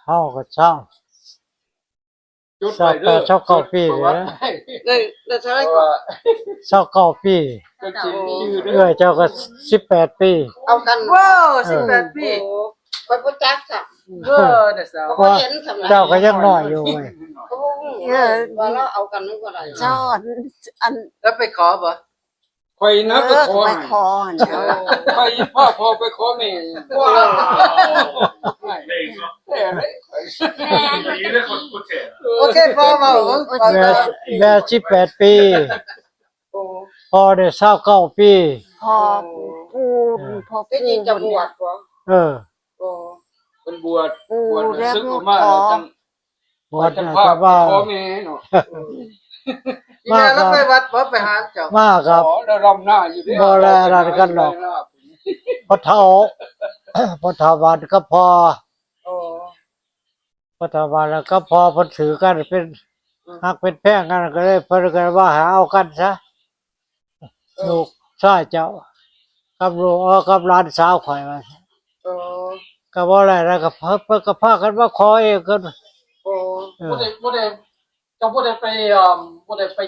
ເຮົາກໍຊາວ ຈົດໄວ້ເດີ ຊາວແປດ ຊາວເກົ້າປີນີ້ແຫຼະ ໄດ້ ໄດ້ເທົ່າໃດກໍ ຊາວເກົ້າປີ ເຈົ້າຊິຈື່ເດີ ເອື້ອຍເຈົ້າກໍສິບແປດປີ ເອົາກັນ ວ້າວ ເອີ ສິບແປດປີ ໂອ້ ຂ້ອຍບໍ່ຈັກຊ້ຳ ເອີ ເດ້ຊາວ ກໍບໍ່ເຫັນຊ້ຳ ເຈົ້າກໍຍັງນ້ອຍຢູ່ເວີຍ ກໍບໍ່ຮູ້ ເອີ ວ່າລາວເອົາກັນຫຼືບໍ່ໄດ້ ເຈົ້າ ອັນ ແລ້ວໄປຂໍບໍ່? ຂ້ອຍນະ ເອີ ໄປຂໍ ໄປຂໍຫັ້ນ ເອີ ຂ້ອຍພາພໍ່ໄປຂໍແມ່ ວ້າວ ແທ້ເລີຍ ໂອເຄ ພໍ່ເວົ້າ ແມ່ ແມ່ສິບແປດປີ ໂອ້ ພໍ່ໄດ້ຊາວເກົ້າປີ ພໍ່ ໂອ້ ເອີ ພໍ່ ແຕ່ກີ້ເຈົ້າບວດບໍ່? ເອີ ໂອ້ ເພິ່ນບວດ ບວດ ບວດແລ້ວ ສຶກອອກມາແລ້ວຈັ່ງ ບວດ ຈັ່ງ ນະ ພາໄປຂໍແມ່ເນາະ ມາ ແລ້ວໄປວັດບໍ່? ໄປຫາເຈົ້າ ມາກັບ ອໍ ລຳນາຢູ່ເດ້ ບໍ່ແລນັ້ນກັນດອກ ພໍ່ເຖົ້າ ພໍ່ເຖົ້າຫວານກັບພໍ່ ໂອ້ ພໍ່ເຖົ້າຫວານກັບພໍ່ເພິ່ນຖືກັນເປັນ ອືມ ຮັກເປັນແພງກັນ ກໍເລີຍ ເພິ່ນກໍວ່າໃຫ້ເອົາກັນຊະ ເອີ ລູກຊາຍເຈົ້າກັບລູກ ເອີ ກັບຫຼານສາວຂ້ອຍວ່າ ເອີ ກໍບໍ່ໄດ້ແລ້ວ ກໍເພິ່ນກໍພາກັນມາຂໍເອງກັນ ໂອ້ ເອີ ບໍ່ໄດ້ ບໍ່ໄດ້ ເຈົ້າບໍ່ໄດ້ໄປ ເອີ່ມ ບໍ່ໄດ້ໄປ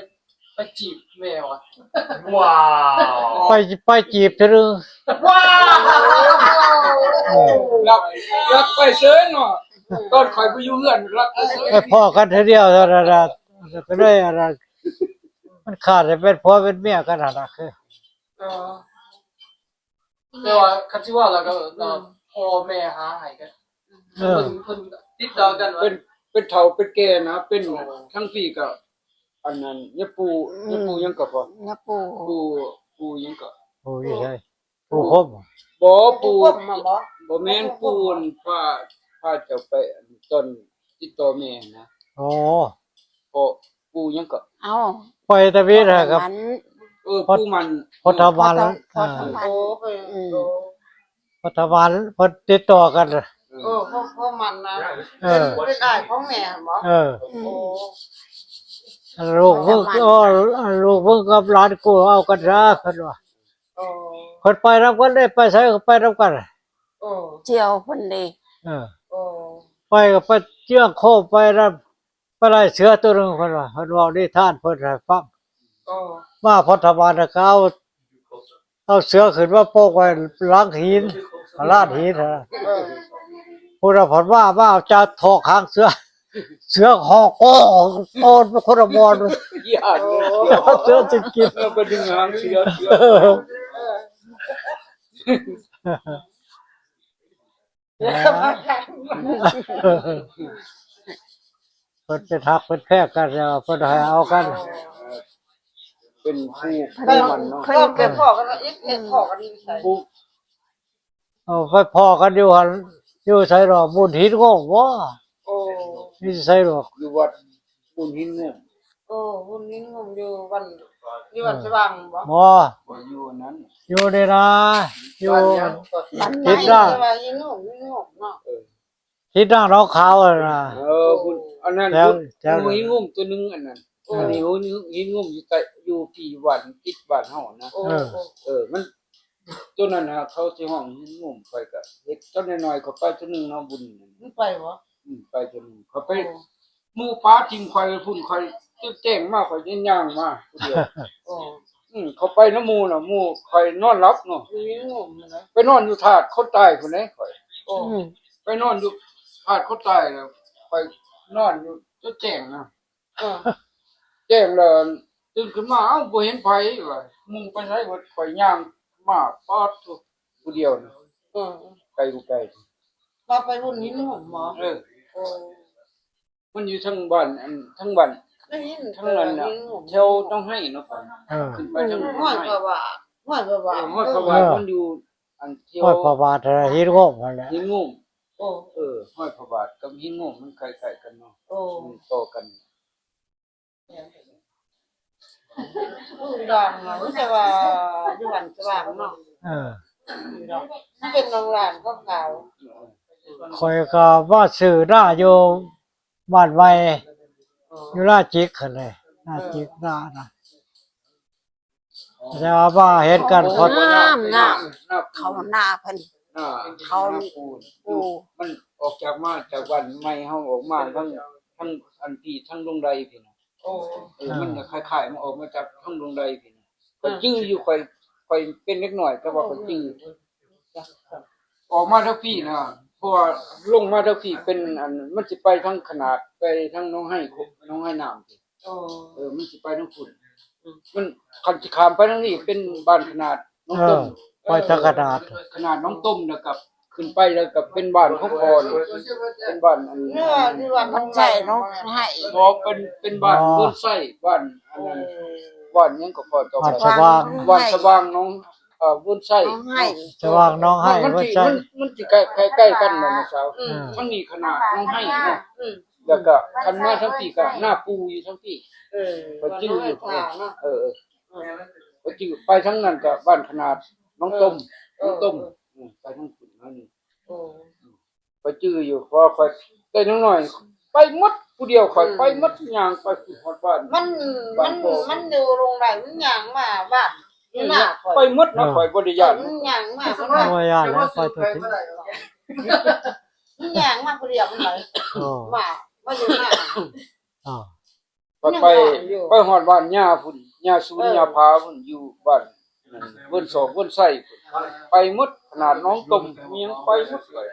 ໄປຈີບແມ່ວະ? ວ້າວ ໄປ ໄປຈີບເທື່ອໜຶ່ງ ວ້າວ ເອີ ລັກ ລັກໄປເສີຍເນາະ ຕອນຂ້ອຍບໍ່ຢູ່ເຮືອນລັກໄປເສີຍ ໄປພໍ້ກັນເທື່ອດຽວເທົ່ານັ້ນລະ ກໍເລີຍອັນນັ້ນ ມັນຂາດໃຫ້ເປັນຜົວເປັນເມຍກັນຫັ້ນນະ ຄື ເອີ ແຕ່ວ່າຄັນຊິເວົ້າແລ້ວກໍ ອືມ ພໍ່ແມ່ຫາໃຫ້ກັນ ເອີ ເພິ່ນ ເພິ່ນຕິດຕໍ່ກັນວ່າ ເປັນ ເປັນເຖົ້າເປັນແກ່ນະ ເປັນ ໂອ້ ທັງພີ້ກໍ ອັນນັ້ນ ຍາປູ່ ອືມ ຍາປູ່ຫຍັງກໍພໍ່ ຍາປູ່ ປູ່ ປູ່ຫຍັງກໍ ປູ່ຢູ່ໃສ? ປູ່ຄົມ ບໍ່ ປູ່ ປູ່ຄົມ ມາບໍ່? ບໍ່ແມ່ນ ປູ່ຄົມ ປູ່ອັນພາ ພາເຈົ້າໄປ ອັນ ຕອນຕິດຕໍ່ແມ່ນະ ອໍ ພໍ່ ປູ່ຫຍັງກໍ ເອົ້າ ໄປຕະເວນຫັ້ນ ພໍ່ ກັບ ເອີ ພໍ່ ປູ່ມັນ ພໍ່ທຳມານ ພໍ່ທຳມານ ເອີ ໂອ້ ເອີ ອືມ ໂອ້ ພໍ່ທຳມານ ເພິ່ນຕິດຕໍ່ກັນ ເອີ ເອີ ພໍ່ ພໍ່ມັນນະ ເອີ ເປັນ ເປັນອ້າຍຂອງແມ່ຫັ້ນບໍ່? ເອີ ໂອ້ ລູກມຶງ ພໍ່ທຳມານ ເອີ ລູກມຶງກັບຫຼານກູເອົາກັນຊະ ເພິ່ນວ່າ ໂອ້ ເພິ່ນໄປນຳກັນເດ້ ໄປໃສກໍໄປນຳກັນ ໂອ້ ຈຽວເພິ່ນເດ້ ເອີ ໂອ້ ໄປກໍໄປຈຽງໂຄມ ໄປນຳ ໄປໄລ່ເສືອໂຕໜຶ່ງ ເພິ່ນວ່າ ເພິ່ນເວົ້ານິທານເພິ່ນໃຫ້ຟັງ ໂອ້ ມາພໍດທະບານ ແລ້ວກໍເອົາ ເອົາເສືອຂຶ້ນມາປົກໄວ້ຫຼັງຫີນ ລານຫີນຫັ້ນນະ ເອີ ພຸ້ນນະ ເພິ່ນວ່າ ມາຈາກຖອກຫາງເສືອ ເສືອຮ້ອງ ໂອ້ ໂອ້ ຄົນລະບ່ອນ ຢ້ານ ເສືອຊິກິນ ເອີ ໄປດຶງຫາງເສືອ ເສືອ ເອີ ເພິ່ນເປັນຮັກເປັນແພງກັນແລ້ວ ເພິ່ນໃຫ້ເອົາກັນ ເປັນຄູ່ ເພິ່ນ ຄູ່ໝັ່ນເນາະ ເພິ່ນ ເພິ່ນໄປພໍ້ກັນອີກ ໄປພໍ້ກັນຢູ່ໃສ? ເອົາ ໄປພໍ້ກັນຢູ່ຫັ້ນ ຢູ່ໃສດອກ ບຸນຫີນໂງມບໍ? ໂອ້ ຢູ່ໃສດອກ ຢູ່ວັດບຸນຫີນໂງມ ໂອ້ ບຸນຫີນໂງມຢູ່ບ້ານ ຢູ່ບ້ານສະຫວ່າງບໍ? ບໍ່ ບໍ່ຢູ່ອັນນັ້ນ ຢູ່ນີ້ນາ ຢູ່ ບ້ານຫຍັງ? ທິດໜ້າ ແຕ່ວ່າຫີນໂງມ ຫີນໂງມເນາະ ເອີ ທິດໜ້າໜອງຂາວຫັ້ນນະ ເອີ ບຸນ ອັນນັ້ນ ແຖວ ບຸນ ແຖວນັ້ນ ຫີນໂງມຕົວໜຶ່ງອັນນັ້ນ ໂອ້ ອັນນີ້ຫີນໂງມຢູ່ໃຕ້ ຢູ່ທີ່ບ້ານ ຕິດບ້ານເຮົານະ ໂອ້ ເອີ ເອີ ມັນ ຕົວນັ້ນນະ ເຂົາຊິຮ້ອງຫີນໂງມ ຂ້ອຍກໍເຮັດຕອນນ້ອຍໆ ຂ້ອຍໄປເທື່ອໜຶ່ງເນາະ ບຸນນັ້ນ ມັນໄປບໍ່? ອືມ ໄປເທື່ອໜຶ່ງ ຂ້ອຍໄປ ໂອ້ ໝູ່ປາຖິ້ມຂ້ອຍພຸ້ນ ຂ້ອຍຕື່ນແຈ້ງມາ ຂ້ອຍຍັງຍ່າງມາຜູ້ດຽວ ໂອ້ ອືມ ເຂົາໄປນຳໝູ່ນະ ໝູ່ຂ້ອຍນອນຫຼັບເນາະ ມີງຸ່ມນະ ໄປນອນຢູ່ທາດຄົນຕາຍພຸ້ນເດ້ຂ້ອຍ ໂອ້ ອືມ ໄປນອນຢູ່ທາດຄົນຕາຍແລ້ວ ຂ້ອຍນອນຢູ່ຈົນແຈ້ງນະ ເອີ ແຈ້ງແລ້ວຕື່ນຂຶ້ນມາ ເອົ້າ ບໍ່ເຫັນໃຜວ່າ ໝູ່ໄປໃສເບິດ ຂ້ອຍຍ່າງມາ ປາດໂທ້ ຜູ້ດຽວນະ ເອີ ໄກບໍ່ໄກ ວ່າໄປບຸນຫີນໂງມບໍ? ເອີ ໂອ້ ມັນຢູ່ທາງບ້ານ ອັນ ທາງບ້ານ ໄດ້ຍິນ ທາງນັ້ນນະ ແຕ່ວ່າຫີນໂງມ ແຖວໜອງໄຮເນາະ ເອີ ຂຶ້ນໄປທາງ ຫ້ວຍພະບາດ ຫ້ວຍພະບາດ ເອີ ຫ້ວຍພະບາດ ເອີ ມັນຢູ່ອັນແຖວ ຫ້ວຍພະບາດ ຫີນໂງມຫັ້ນແຫຼະ ຫີນໂງມ ໂອ້ ເອີ ຫ້ວຍພະບາດກັບຫີນໂງມມັນຄ້າຍໆກັນເນາະ ໂອ້ ມັນຕໍ່ກັນ ໂຮງແຮມເນາະ ມີແຕ່ວ່າຢູ່ບ້ານສະຫວ່າງເນາະ ເອີ ມັນເປັນໂຮງແຮມຂາວໆ ຂ້ອຍກໍມາຊື້ນາຢູ່ ບ້ານໃໝ່ ເອີ ຢູ່ນາຈິກຫັ້ນເດ້ ນາຈິກ ເອີ ນານະ ແຕ່ວ່າມາເຮັດການ ໂອ້ ພໍດ ງາມ ງາມ ເຂົ້ານາເພິ່ນ ນາ ເຂົ້າ ນາປູ ປູ ມັນ ອອກຈາກມາຈາກບ້ານໃໝ່ເຮົາອອກມາທາງ ທາງອັນພີ້ ທາງດົງໄດພີ້ນະ. ໂອ້ ເອີ ອ່າ ມັນຄ້າຍໆ ມັນອອກມາຈາກທາງດົງໄດພີ້ນະ. ຂ້ອຍຈື່ຢູ່ ຂ້ອຍ ຂ້ອຍເປັນເດັກນ້ອຍ ແຕ່ວ່າຂ້ອຍຈື່ ອອກມາທາງພີ້ນະ ເພາະວ່າລົງມາທາງພີ້ເປັນອັນ ມັນຊິໄປທາງຂະໜາດ ໄປທາງໜອງໄຮ ໜອງໄຮນ້ຳ. ໂອ້ ເອີ ມັນຊິໄປທາງພຸ້ນ. ອືມ ມັນ ຄັນຊິຂ້າມໄປທາງນີ້ເປັນບ້ານຂະໜາດໜອງຕົມ. ເອີ ໄປທາງຂະໜາດ ຂະໜາດໜອງຕົມ ແລ້ວກໍຂຶ້ນໄປ ແລ້ວກໍເປັນບ້ານຂອງພໍ່ນີ້ ເປັນບ້ານອັນ ເອີ ທີ່ວ່າໜອງໄຮ ໜອງໄຮ ບໍ່ ເປັນ ເປັນບ້ານ ອໍ ເຮືອນໄຊ ບ້ານອັນນັ້ນ ໂອ້ ບ້ານຫຍັງກໍພໍ ຕໍ່ໄປ ບ້ານສະຫວ່າງ ບ້ານສະຫວ່າງໜອງ ເອີ ເຮືອນໄຊ ໜອງໄຮ ສະຫວ່າງໜອງໄຮ ມັນ ເຮືອນໄຊ ມັນ ມັນຊິໃກ້ ໃກ້ໆກັນນະນ້ອງສາວ. ອືມ ທາງນີ້ຂະໜາດໜອງໄຮເນາະ. ອືມ ແລ້ວກໍຄັນມາທາງພີ້ກໍນາປູຢູ່ທາງພີ້. ເອີ ຂ້ອຍຈື່ຢູ່ ເອີ ເອີ ເອີ ຂ້ອຍຈື່. ໄປທາງນັ້ນກໍບ້ານຂະໜາດໜອງຕົມ ເອີ ໜອງຕົມ ເອີ ເອີ ໄປທາງພຸ້ນໜ້ອຍໜຶ່ງ. ໂອ້ ຂ້ອຍຈື່ຢູ່ ເພາະວ່າຂ້ອຍແຕ່ນ້ອຍໆ ໄປໝົດ ຜູ້ດຽວຂ້ອຍ ອືມ ໄປໝົດ ຍ່າງໄປພຸ້ນຮອດບ້ານ. ມັນ ມັນ ມັນຢູ່ໂຮງໄດ ມັນຍ່າງມາບ້ານ ເອີ ຢູ່ໜ້າຂ້ອຍ ໄປໝົດນະ. ເອີ ຂ້ອຍບໍ່ໄດ້ຢ້ານ ມັນຍ່າງມາ ບໍ່ໄດ້ຢ້ານແລ້ວ ຂ້ອຍຕົວຈິງ ມັນຍ່າງມາຜູ້ດຽວ ມັນໄປ ໂອ້ ມາ ມາຢູ່ໜ້າ ອໍ ໄປ ໄປຮອດບ້ານຍ່າພຸ້ນ ຍ່າສູນ ເອີ ຍ່າຜາພຸ້ນ ຢູ່ບ້ານເວີນສອກ ເວີນໄຊພຸ້ນ ໄປໝົດ ຂະໜາດໜອງຕົມ ມີຫຍັງໄປໝົດເລີຍ.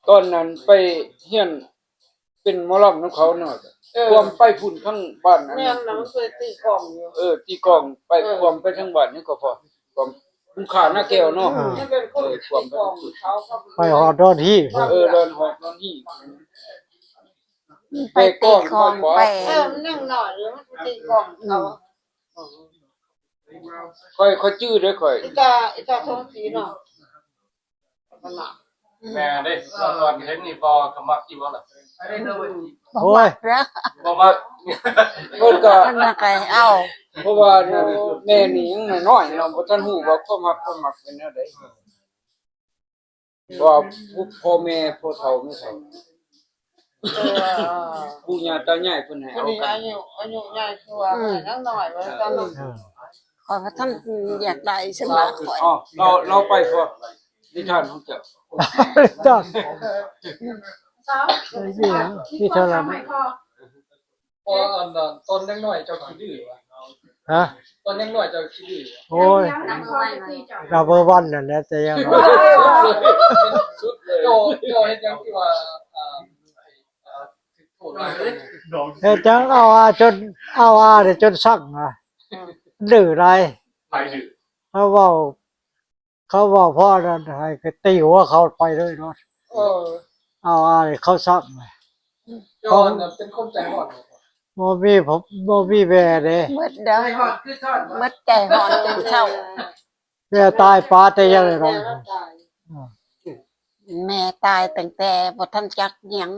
ຕອນນັ້ນໄປຮຽນເປັນໝໍລຳນຳເຂົາເນາະ. ເອີ ຄວາມໄປພຸ້ນທາງບ້ານອັນ ແມ່ນນະ ມັນເຄີຍຕີກອງຢູ່ ເອີ ຕີກອງໄປ ເອີ ຄວາມໄປທາງບ້ານຫຍັງກໍພໍ ຄວາມ ຄຸ້ມຄ່ານາແກ້ວເນາະ. ອືມ ມັນເປັນຄົນ ເອີ ຄວາມໄປ ໄປຮອດດອນຮີ້ ເອີ ດອນຮອດດອນຮີ້ ໄປຕີກອງ ໄປກອງ ໄປ ເອີ ມັນຍັງນ້ອຍຢູ່ ມັນໄປຕີກອງເຂົາ. ອືມ ຂ້ອຍ ຂ້ອຍຈື່ເດ້ຂ້ອຍ ອີຕາ ອີຕາທອງສີເນາະ. ແມ່ເດ້ ຕອນເຫັນນີ້ພໍ່ກໍມັກຢູ່ບໍ່ລະ? ໂອ້ຍ ບໍ່ມັກ ເພິ່ນກໍ ອັນນັ້ນກໍເອົາ ເພາະວ່ານັ້ນ ແມ່ນີ້ຍັງນ້ອຍໆເນາະ ບໍ່ທັນຮູ້ວ່າຄວາມຮັກຄວາມມັກເປັນແນວໃດ. ເພາະວ່າຜູ້ ພໍ່ແມ່ ພໍ່ເຖົ້າແມ່ເຖົ້າ ເອີ ປູ່ຍ່າຕາຍາຍເພິ່ນໃຫ້ເອົາກັນ ອາຍຸ ອາຍຸໃຫຍ່ກວ່າ ອືມ ຍັງນ້ອຍວ່າຊັ້ນເນາະ. ເອີ ຂ້ອຍວ່າທ່ານຢາກໄດ້ຊັ້ນລະຂ້ອຍ. ອໍ ລາວ ລາວໄປພວກນິທານຂອງເຈົ້າ ເຈົ້າ ເອີ ນີ້ເທົ່ານັ້ນ. ພໍອັນນັ້ນ ຕອນຍັງນ້ອຍເຈົ້າຂີ້ດື້ຫວາ? ຮະ? ຕອນຍັງນ້ອຍເຈົ້າຂີ້ດື້ຫວາ? ໂອ້ຍ number one ນັ້ນແຫຼະ ແຕ່ຍັງນ້ອຍ ເຈົ້າ ເຈົ້າເຮັດຫຍັງທີ່ວ່າ ອ່າ ອ່າ ຖືກໂທດຫຼາຍ? ເຮັດຫຍັງ ເອົາອາຈົນ ເອົາອານີ້ຈົນຊັງນະ. ອືມ ດື້ຫຼາຍ. ໃຜດື້? ເຮົາເວົ້າ ເຂົາເວົ້າພໍນັ້ນໃຫ້ໄປຕີຫົວເຂົາໄປເລີຍເນາະ. ເອີ ເອົາ ເອົາ ເຂົາຊັກ ເຈົ້າເປັນຄົນໃຈຮ້ອນບໍ່? ບໍ່ມີ ບໍ່ມີແມ່ເດ້ ໝົດແລ້ວ ໝົດໃຈຮ້ອນຈົນເຖົ້າ. ແມ່ຕາຍປາແຕ່ຍັງນ້ອຍ ແມ່ຕາຍຕັ້ງແຕ່ບໍ່ທັນຈັກຫຍັງ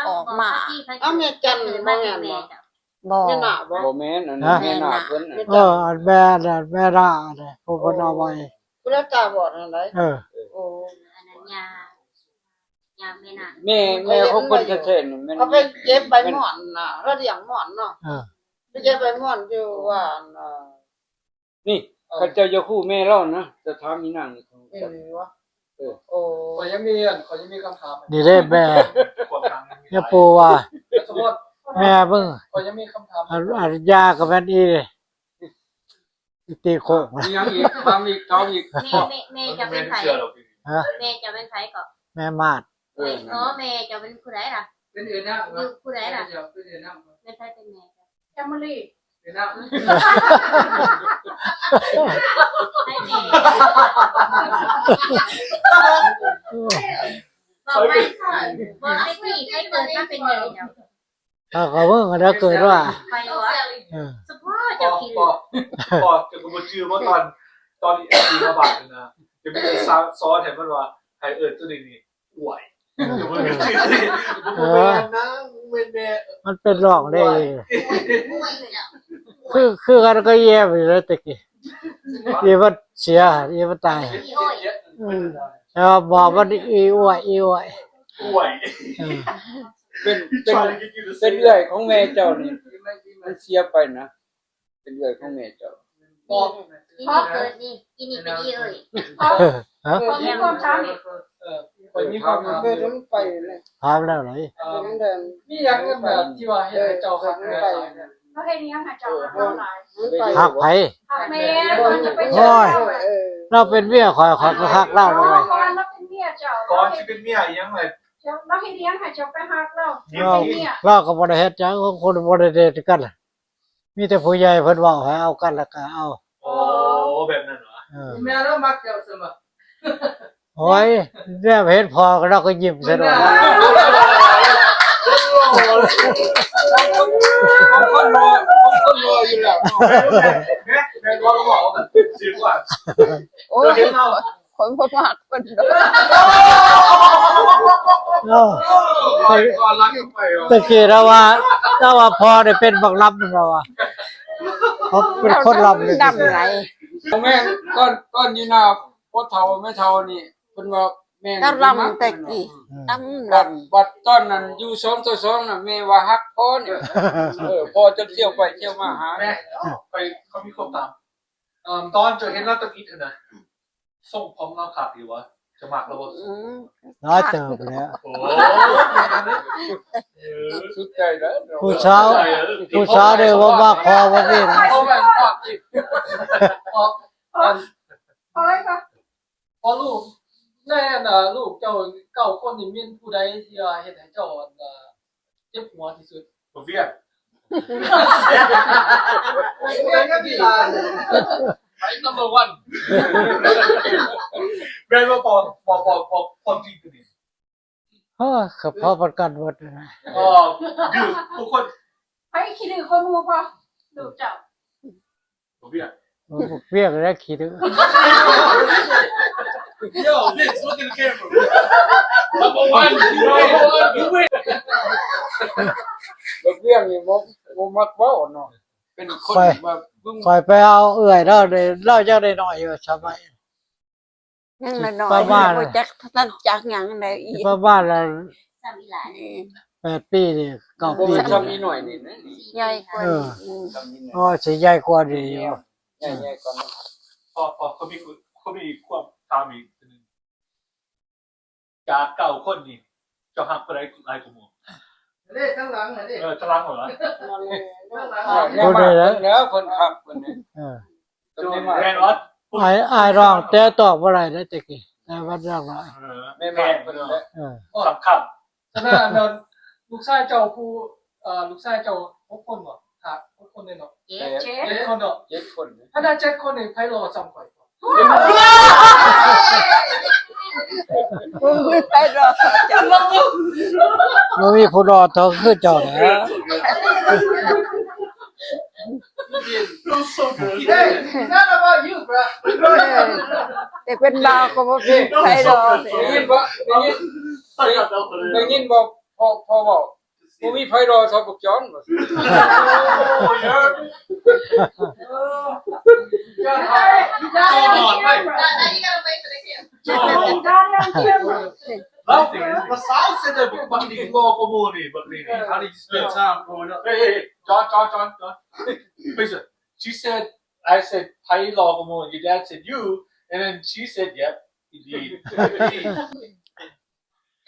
ອອກມາ. ເອົາ ແມ່ຈັນບໍ່ແມ່ນບໍ່? ບໍ່ ແມ່ນາບໍ່? ບໍ່ແມ່ນ ອັນນັ້ນ ຮະ? ແມ່ນາເພິ່ນນະ ເອີ ອັນແມ່ນະ ແມ່ນາເດ້ ຜູ້ເພິ່ນເອົາໄວ້ ຜູ້ລະຕາບອດຫັ້ນໃດ. ເອີ ໂອ້ ອັນນັ້ນຍາ ຍາແມ່ນາ ແມ່ ແມ່ຂອງເພິ່ນແທ້ໆນີ້ ແມ່ນ ເຂົາໄປເກັບໃບໝ່ອນນະ ລະລ້ຽງໝ່ອນເນາະ. ເອີ ໄປເກັບໃບໝ່ອນຢູ່ວ່າ ອັນ ນີ້ ເອີ ເຂົາເຈົ້າຢາກຮູ້ແມ່ລາວນະ ຈະຖາມອີນາງນີ້. ເອີ ເອີ ໂອ້ ຂ້ອຍຍັງມີອັນ ຂ້ອຍຍັງມີຄຳຖາມ ນີ້ເດ້ແມ່ ຍັງປູວ່າ ແມ່ເບິ່ງ ຂ້ອຍຍັງມີຄຳຖາມ ອັນ ອັນຢາກໍແມ່ນອີ ອີຕີໂຄກ ມີຫຍັງອີກ? ຖາມອີກ ຖາມອີກ. ແມ່ ແມ່ ແມ່ເຈົ້າເປັນໃຜ? ຮະ? ແມ່ເຈົ້າເປັນໃຜເກາະ? ແມ່ມາດ. ເອີ ແມ່ເຈົ້າເປັນຜູ້ໃດລະ? ເປັນເອື້ອຍນາງ. ຢູ່ຜູ້ໃດລະ? ເປັນເອື້ອຍນາງ. ແມ່ນໃຜເປັນແມ່ເຈົ້າ? ແຄມເບີລີ. ເປັນນາງ. ໃຜແມ່? ບອກໄວ້ ບອກໄວ້ຕິ ໃຜເກີດມາເປັນແມ່ເຈົ້າ? ເອົາ ກໍເບິ່ງ ອັນໃດເກີດວ່າ ໃຜວະ? ເອີ ສະເພາະເຈົ້າຂີ້ລື ພໍ່ ເຈົ້າກໍບໍ່ຈື່ວ່າຕອນ ຕອນທີ່ມາບາດນະ ຈະມີສາ ສອນໃຫ້ມັນວ່າ ໃຫ້ເອີ້ນຕົວນີ້ນີ້ ອວຍ ເອີ ເອີ ບໍ່ແມ່ນນະ ບໍ່ແມ່ນແມ່ ມັນເປັນຮ້ອງເດ້ ອວຍ ຄື ຄືກັນກໍແຍ່ໄປແລ້ວແຕ່ກີ້ ອີມັນເສຍ ອີມັນຕາຍ ເປັນອີໂອ້ຍ ອືມ ແຕ່ວ່າບອກມັນອີອວຍ ອີອວຍ ອວຍ ເອີ ເປັນ ເປັນ ເປັນເອື້ອຍຂອງແມ່ເຈົ້ານີ້ ມັນເສຍໄປນະ ເປັນເອື້ອຍຂອງແມ່ເຈົ້າ. ອກ ພໍ່ເກີດນີ້ ກິນນີ້ໄປດີເອີຍ ຮະ? ເກີດມີຄວາມຖາມອີກ ເອີ ຂ້ອຍມີຄວາມຖາມ ເກີດມັນໄປແລ້ວ ຖາມແລ້ວໄດ໋ ເອີ ເປັນຈັ່ງໃດ ມີຫຍັງແບບທີ່ວ່າເຮັດໃຫ້ເຈົ້າຮັກເມຍຫຼາຍ? ເຮົາເຮັດຫຍັງໃຫ້ເຈົ້າຮັກເຮົາຫຼາຍ? ມັນໄປ ຮັກໃຜ? ຮັກແມ່ ເຮົາຈະໄປ ໂອ້ຍ ເຈົ້າ ເອີ ລາວເປັນເມຍຂ້ອຍ ຂ້ອຍກໍຮັກລາວເລີຍ ເພາະວ່າລາວເປັນເມຍເຈົ້າ ກ່ອນຊິເປັນເມຍອີຫຍັງແຫຼະ ລາວເຮັດຫຍັງໃຫ້ເຈົ້າໄປຮັກລາວ? ລາວ ເປັນເມຍ ລາວກໍບໍ່ໄດ້ເຮັດຫຍັງ ຄົນບໍ່ໄດ້ເຮັດກັນ ມີແຕ່ຜູ້ໃຫຍ່ເພິ່ນເວົ້າໃຫ້ເອົາກັນແລ້ວກໍເອົາ. ໂອ້ ແບບນັ້ນຫວາ? ເອີ ແມ່ລາວມັກເຈົ້າຊັ້ນຫວາ? ໂອ້ຍ ແນມເຫັນພໍ່ກໍລາວກໍຍິ້ມຊະດອກ. ຄົນຫຼໍ່ ຄົນຫຼໍ່ຢູ່ແລ້ວເນາະ ແມ່ນບໍ່? ລາວເວົ້າຊື່ວ່າ ໂອ້ຍ ເຈົ້າເຫັນລາວ ຂ້ອຍບໍ່ມັກເພິ່ນດອກ. ເອີ ແຕ່ກີ້ລາວວ່າ ລາວວ່າພໍ່ນີ້ເປັນບັກລຳລາວວ່າ ເຂົາເປັນຄົນລຳເລີຍ ລຳຫຼາຍ. ບໍ່ແມ່ນ ຕອນ ຕອນຢູ່ໜ້າພໍ່ເຖົ້າແມ່ເຖົ້ານີ້ ເພິ່ນວ່າແມ່ນລຳແຕ່ກີ້ ອືມ ລຳ ບັດ ບັດຕອນນັ້ນຢູ່ສອງຕໍ່ສອງນະ ແມ່ວ່າຮັກພໍ່ນີ້ ເອີ ພໍ່ຈົນທ່ຽວໄປທ່ຽວມາຫາ ແມ່ ຂ້ອຍ ຂ້ອຍມີຄວາມຖາມ ເອີ ຕອນເຈົ້າເຫັນລາວຕຳອິດຫັ້ນນະ ຊົງຜົມລາວຄັກຢູ່ຫວາ? ເຈົ້າມັກລາວບໍ່? ອືມ ຫຼາຍເຕີບແລ້ວ. ໂອ້ ສຸດໃຈເດີ ຜູ້ສາວ ຜູ້ສາວເດ້ບໍ່ມັກພໍບໍ່ມີນະ. ພໍ່ລູກ ໃນອັນ ລູກເຈົ້າເກົ້າຄົນນີ້ ແມ່ນຜູ້ໃດທີ່ວ່າເຮັດໃຫ້ເຈົ້າ ອັນ ເຈັບຫົວທີ່ສຸດ? ບັກວຽງ ໄປ number one ແມ່ນບໍ່? ພໍ່ ພໍ່ ພໍ່ ພໍ່ຈິງຕົວນີ້ ໂອ້ຍ ກໍພໍປານກັນໝົດ. ອໍ ດື້ທຸກຄົນ. ໃຜຂີ້ດື້ກວ່າໝູ່ພໍ່? ລູກເຈົ້າ. ບັກວຽງ ໂອ້ ບັກວຽງແຫຼະຂີ້ດື້. Yo, Vince, look in the camera. Number one, you win, you win. ບັກວຽງນີ້ບໍ່ ບໍ່ມັກເວົ້າເນາະ ເປັນຄົນແບບ ຂ້ອຍໄປເອົາເອື້ອຍລາວເດ້ ລາວຍັງໄດ້ນ້ອຍຢູ່ສະໄໝ ຍັງນ້ອຍໆ ປະມານ ບໍ່ຈັກ ທັນຈັກຫຍັງໃດອີກ ປະມານລະ ສ່ຳອີ່ຫຼ້ານີ້ ແປດປີນີ້ ເກົ້າປີນີ້ ສ່ຳອີ່ນ້ອຍນີ້ນະ ໃຫຍ່ກວ່າ ເອີ ນີ້ ສ່ຳອີ່ນ້ອຍ ອໍ ຊິໃຫຍ່ກວ່ານີ້ຢູ່ ໃຫຍ່ ໃຫຍ່ກວ່ານີ້. ພໍ ພໍ ຂໍມີ ຂໍມີຄວາມຖາມອີກໜຶ່ງ ຈາກເກົ້າຄົນນີ້ ເຈົ້າຮັກຜູ້ໃດຫຼາຍກວ່າໝູ່? ເດ້ ທາງຫຼັງຫັ້ນເດ້ ເອີ ທາງຫຼັງເຫາລະ ທາງຫຼັງ ຜູ້ໃດລະ ແລ້ວເພິ່ນຄັກເພິ່ນນີ້ ເອີ ແມ່ນບໍ່? ອ້າຍ ອ້າຍນ້ອງແຕ່ຕອບບໍ່ໄດ້ເດ້ແຕ່ກີ້ ແຕ່ວ່າເລື່ອງວ່າ ເອີ ແມ່ນເພິ່ນແຫຼະ ເອີ ສຳຄັນ. ສະນັ້ນ ອັນນັ້ນ ລູກຊາຍເຈົ້າຜູ້ ເອີ ລູກຊາຍເຈົ້າຫົກຄົນບໍ່? ຫ້າ ຫົກຄົນເດ້ເນາະ ເຈັດ ເຈັດຄົນເນາະ ເຈັດຄົນ ຄັນວ່າເຈັດຄົນນີ້ ໃຜຫຼໍ່ສ່ຳຂ້ອຍ? ບໍ່ມີໃຜຫຼໍ່ ບໍ່ມີຜູ້ຫຼໍ່ເທົ່າຄືເຈົ້າແຫຼະ. Hey, it's not about you, bro. ເອີ ແຕ່ເປັນບ່າວກໍບໍ່ມີໃຜຫຼໍ່ ໄດ້ຍິນບໍ່? ໄດ້ຍິນ ໄດ້ຍິນບໍ່? ພໍ່ ພໍ່ເວົ້າ ບໍ່ມີໃຜຫຼໍ່ເທົ່າບັກຈອນ. ລາວ ລາວສາວເຊັນເດີ ບັກນີ້ຫຼໍ່ກວ່າໝູ່ນີ້ ບັກນີ້. How did you spend time growing up? Hey, hey, hey, John, John, John, John. Listen, she said, I said, ໃຜຫຼໍ່ກວ່າໝູ່? Your dad said, you. And then she said, yep, indeed.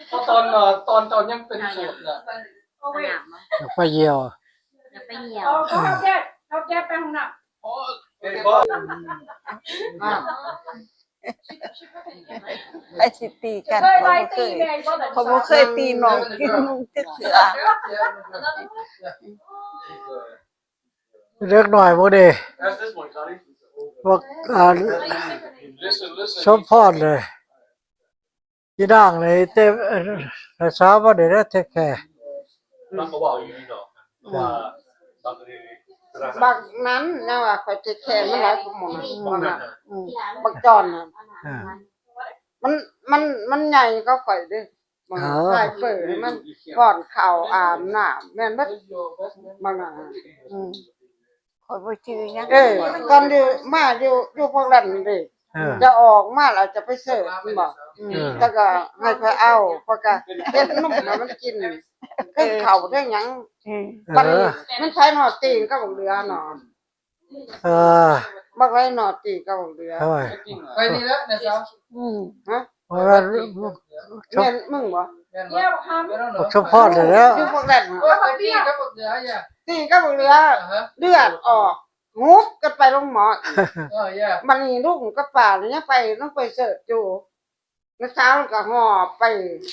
ເພາະຕອນ ເອີ ຕອນເຈົ້າຍັງເປັນໂສດນະ ຢາກໄປຢ້ຽວ ຢາກໄປຢ້ຽວ ເອົາ ເອົາແກ້ ເອົາແກ້ໄປຫ້ອງນ້ຳ ໃຜຊິຕີກັນ ຂ້ອຍບໍ່ເຄີຍ ຂ້ອຍບໍ່ເຄີຍຕີນ້ອງກິນນົມຈັກເທື່ອ. ເດັກນ້ອຍພວກນີ້ ພວກ ອັນ ສົມພອນເລີຍ. ອີນາງນີ້ແຕ່ ເອີ ສາວມານີ້ແຫຼະເທກແຄ ມັນກໍເວົ້າຢູ່ນີ້ດອກ ວ່າບັກນີ້ ບັກນັ້ນນະວ່າ ຂ້ອຍເທກແຄມັນຫຼາຍກວ່າໝູ່ນັ້ນ ບັກນັ້ນນະ ອືມ ບັກຈອນນະ ອ່າ ມັນ ມັນ ມັນໃຫຍ່ກວ່າຂ້ອຍເດ້ ເອີ ຂາຍເປີໃຫ້ມັນ ປ້ອນເຂົ້າ ອາບນ້ຳ ແມ່ນເບິດ ບັກນັ້ນ ອືມ. ຂ້ອຍບໍ່ຈື່ຫຍັງ ເອີ ຕອນຢູ່ ມາຢູ່ ຢູ່ພວກນັ້ນເດ້ ເອີ ຈະອອກມາແລ້ວຈະໄປເສີບແມ່ນບໍ່? ອືມ ເອີ ແລ້ວກໍໃຫ້ຂ້ອຍເອົາ ຂ້ອຍກໍເຮັດນົມໃຫ້ມັນກິນ ເອີ ເຖິງເຂົ້າເຖິງຫຍັງ ອືມ ບັດນີ້ ເອີ ມັນໃສ່ໜໍ່ຕີນກັບບັກເຫຼືອເນາະ ເອີ ບັກໄລໜໍ່ຕີກັບບັກເຫຼືອ. ໂອ້ຍ ໄປນີ້ແຫຼະນະສາວ. ອືມ ຮະ? ບໍ່ແມ່ນ ແມ່ນມຶງບໍ່? ແມ່ນບໍ່? ບັກສົມພອນນີ້ແຫຼະ. ຢູ່ພວກແລ້ວ ໂອ້ຍ ໄປຕີກັບບັກເຫຼືອ. ຕີກັບບັກເຫຼືອ ເລືອດອອກ ຫຸບກັນໄປໂຮງໝໍອີກ. ເອີ ບັດນີ້ລຸງກັບປ້ານີ້ຍັງໄປ ຍັງໄປເສີດຢູ່. ນ້າສາວກໍຫອບໄປ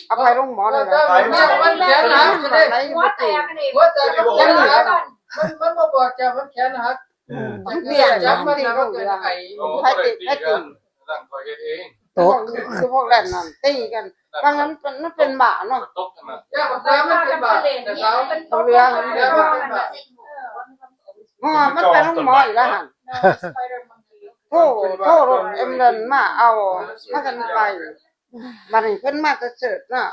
ເອົາໄປໂຮງໝໍແລ້ວ. ເອີ ເຈົ້າ ເຈົ້າ ມັນແຂນຫັກ ໄປບໍ່ໄດ້ ຫົວແຕກອັນນີ້ ຫົວແຕກກັບແຂນຫັກ ມັນ ມັນບໍ່ບອກເຈົ້າ ມັນແຂນຫັກ. ເອີ ມັນເປັນຫຍັງມັນຕີກັນ ໃຜຕີ ໃຜຕີ? ຕກ ຄືພວກນັ້ນນັ້ນ ຕີກັນ ບາງນັ້ນເປັນ ມັນເປັນບາເນາະ. ຢ່າບອກວ່າມັນເປັນບາ ແຕ່ເຂົາ ເຂົາເຫຼືອມັນເປັນບາ. ເອີ ມັນໄປໂຮງໝໍອີກແລ້ວຫັ້ນ. ໂທ ໂທລົດແອມບູເລນມາເອົາ ພາກັນໄປ. ບັດນີ້ເພິ່ນມາແຕ່ເສີດເນາະ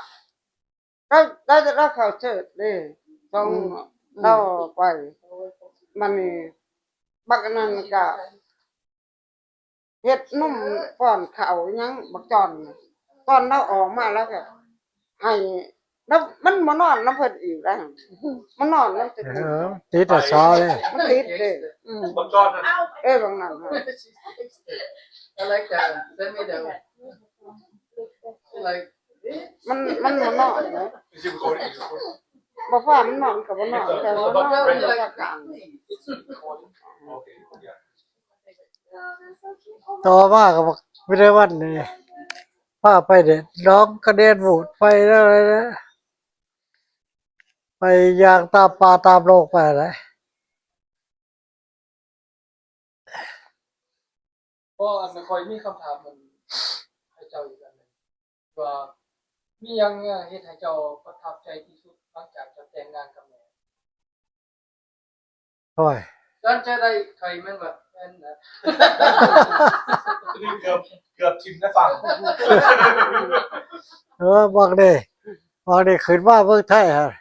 ລາວ ລາວ ລາວເຂົ້າເສີດເດ້ ສອງ ອືມ ລາວໄປ. ບັດນີ້ບັກອັນນັ້ນກະເຮັດນົມປ້ອນເຂົ້າອີ່ຫຍັງ ບັກຈອນ ຕອນລາວອອກມາລາວກະ ໃຫ້ ແລ້ວມັນບໍ່ນອນນຳເພິ່ນອີກແລ້ວ ມັນນອນນຳແຕ່ ເອີ ຕິດອະຊອເດ້ ມັນຕິດເດ້. ອືມ ບັກຈອນ ເອີ ບັກນັ້ນ I like that. Send me that one. Like ມັນ ມັນບໍ່ນອນເດ້ Is it recording? Is it recording? ບໍ່ພາມັນນອນກໍບໍ່ນອນ ແຕ່ວ່ານອນຢູ່ພາກກາງ. Okay, yeah. ຕໍ່ມາກໍບັກວິໄລວັນນີ້ ພາໄປເດ້ ນ້ອງກະເດັນໂຫວດໄປແລ້ວ ໄປຍ່າງຕາມປ່າຕາມໂລກໄປຫັ້ນແຫຼະ. ບໍ່ ອັນ ຂ້ອຍມີຄຳຖາມ ອັນ ໃຫ້ເຈົ້າອີກອັນໜຶ່ງ ວ່າມີຫຍັງເຮັດໃຫ້ເຈົ້າປະທັບໃຈທີ່ສຸດ ຫຼັງຈາກເຈົ້າແຕ່ງງານກັບແມ່? ໂອ້ຍ ຕອນເຈົ້າໄດ້ໄຂ່ແມ່ນບໍ່? ແມ່ນນະ. ເກືອບ ເກືອບຖິ້ມໄດ້ຟັງ. ເອີ ບັກນີ້ ບັກນີ້ຂຶ້ນມາເມືອງໄທຫັ້ນ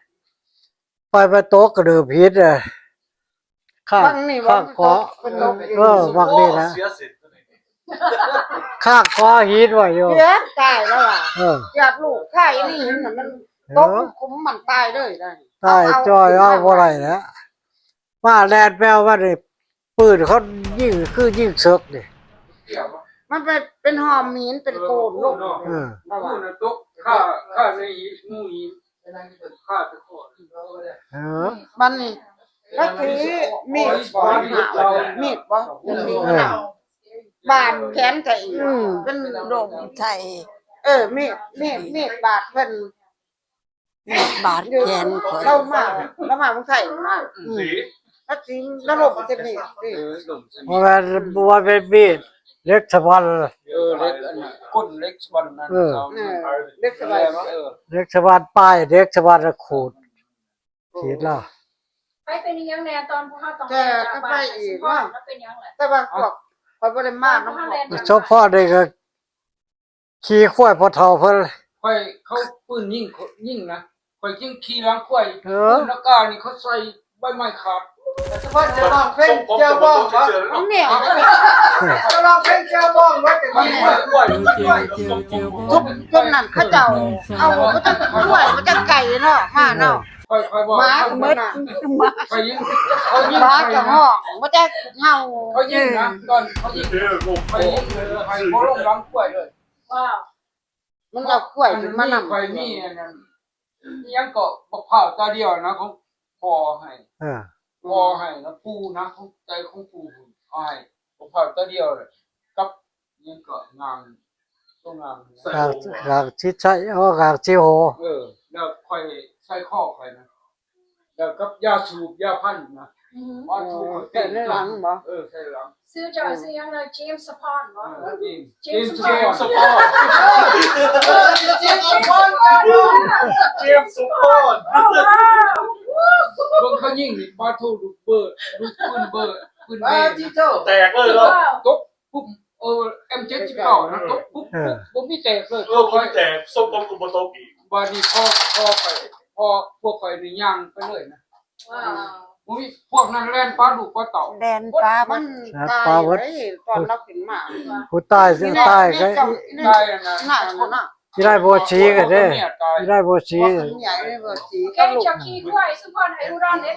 ໄປ ໄປຕົກກະເດີບຫີນ ເອີ ຂ້າງ ຂ້າງເກາະ ເອີ ບັກນີ້ນະ ຂ້າງເກາະຫີນໄວ້ຢູ່ ເກືອບຕາຍແລ້ວວ່າ ເອີ ເກືອບລູກໄຂ່ນີ້ຫັ້ນນະ ມັນຕົກຂຸມມັນຕາຍເລີຍນະ ຕາຍຈ້ອຍ ເອົາບໍ່ໄດ້ແລ້ວ. ມາແລ່ນແປວມານີ້ ປືນເຂົາຍິງຄືຍິງເສິກນີ້ ມັນໄປເປັນຮ່ອມຫີນເປັນໂກນລົງ. ເອີ ເອີ ບັດນີ້ລາວຖືມີດບໍ່? ມີດບໍ່? ເອີ ບາດແຂນໃສ່ອີກ ເປັນໂດມໃສ່ ເອີ ມີດ ມີດ ມີດບາດເພິ່ນ ບາດແຂນຂ້ອຍ ລາວມາ ລາວມາເມືອງໄທມາ ລາວຊິ ລາວລົມເຊັ່ນນີ້ ບໍ່ແມ່ນ ບໍ່ແມ່ນມີດ ເຫຼັກສະບັນ ເອີ ເຫຼັກອັນນັ້ນ ກົ້ນເຫຼັກສະບັນນັ້ນ ເອີ ເຫຼັກສະບັນ ເອີ ເຫຼັກສະບັນ ປາຍເຫຼັກສະບັນຂູດ ຂູດລາວ ໄປເປັນອີ່ຫຍັງແດ່ ຕອນພວກເຮົາຕ້ອງ ແຕ່ກໍໄປອີກເນາະ ແຕ່ວ່າພວກຂ້ອຍບໍ່ໄດ້ມານຳພວກ ສົມພອນນີ້ກໍ ຂີ່ຄວາຍພໍ່ເຖົ້າເພິ່ນ ຂ້ອຍ ເຂົາປືນຍິງ ຍິງນະ ຂ້ອຍຈຶ່ງຂີ່ຫຼັງຄວາຍ ເອີ ປືນອາກາດນີ້ເຂົາໃສ່ໃບໄມ້ຂາດ. ສົມພອນຈະຮ້ອງເພງແຈ່ວບອງບໍ່? ເອົາແນວ ຈະຮ້ອງເພງແຈ່ວບອງບໍ່? ຈະກິນຄວາຍ ຄວາຍ ຄວາຍ ຄວາຍ ຈຸດ ຈຸດນັ້ນເຂົາເຈົ້າເອົາມາຈາກຄວາຍ ມາຈາກໄກ່ເນາະ ມາເນາະ. ຂ້ອຍ ຂ້ອຍບອກ ໝາກໍໝົດ ຂ້ອຍຍິງ ເຂົາຍິງ ໝາກໍຮ້ອງ ບໍ່ຈັກເຫົ່າ ເຂົາຍິງນະ ຕອນເຂົາຍິງ ຂ້ອຍຍິງ ເອີ ໃຫ້ບໍ່ລົງຫຼັງຄວາຍເລີຍ. ວ້າວ ມັນເອົາຄວາຍຂຶ້ນມານຳ ຂ້ອຍມີອັນນັ້ນ ອີ່ຫຍັງເກາະ ບັກພ້າວຕາດຽວນະ ຂອງພໍ່ໃຫ້ ເອີ ພໍ່ໃຫ້ນະ ປູ່ນະ ຂອງໃຈຂອງປູ່ເອົາໃຫ້ ບັກພ້າວຕາດຽວ ກັບ ອີ່ຫຍັງເກາະ ງາງ ໂຕງາງ ງາງຊິດໄຊ ອໍ ງາງຊິໂຫ ເອີ ແລ້ວຂ້ອຍໃສ່ຄໍຂ້ອຍນະ ແລ້ວກັບຢາສູບຢາພັນນະ ອືຮຶ ມາສູບ ໃສ່ໃນຫຼັງບໍ່? ເອີ ໃສ່ຫຼັງ. ຊື່ເຈົ້າຊື່ຫຍັງນະ? ເຈມສະພອນບໍ່? ເອີ ເຈມ ເຈມສະພອນ ເຈມສະພອນ ເຈມສະພອນ ເບິ່ງເຂົາຍິງນີ້ ປາໂທ ລູກເບີ ລູກປືນເບີ ປືນເບ ແຕກເລີຍເນາະ ຕົກປຸບ ເອີ ເອັມເຈັດສິບເກົ້ານະ ຕົກປຸບ ເອີ ປຸບ ບໍ່ມີແຕກເລີຍ ເອີ ບໍ່ມີແຕກ ສົບປອງກໍບໍ່ຕົກອີກ. ບາດນີ້ພໍ ພໍຂ້ອຍ ພໍພວກຂ້ອຍນີ້ຍ່າງໄປເລີຍນະ ວ້າວ ບໍ່ມີ ພວກນັ້ນແລ່ນປາລູກປາເຕົ້າ ແລ່ນປາມັນຕາຍເລີຍ ຕອນລາວຂຶ້ນມາ ຜູ້ຕາຍ ຕາຍກໍ ຕາຍນະ ອີນາຍບົວສີກໍເດ້ ອີນາຍບົວສີ ເມຍອີນາຍບົວສີ ເຫັນເຈົ້າຂີ່ຄວາຍ ສຸພອນ ໃຫ້ອຸດອນເດ້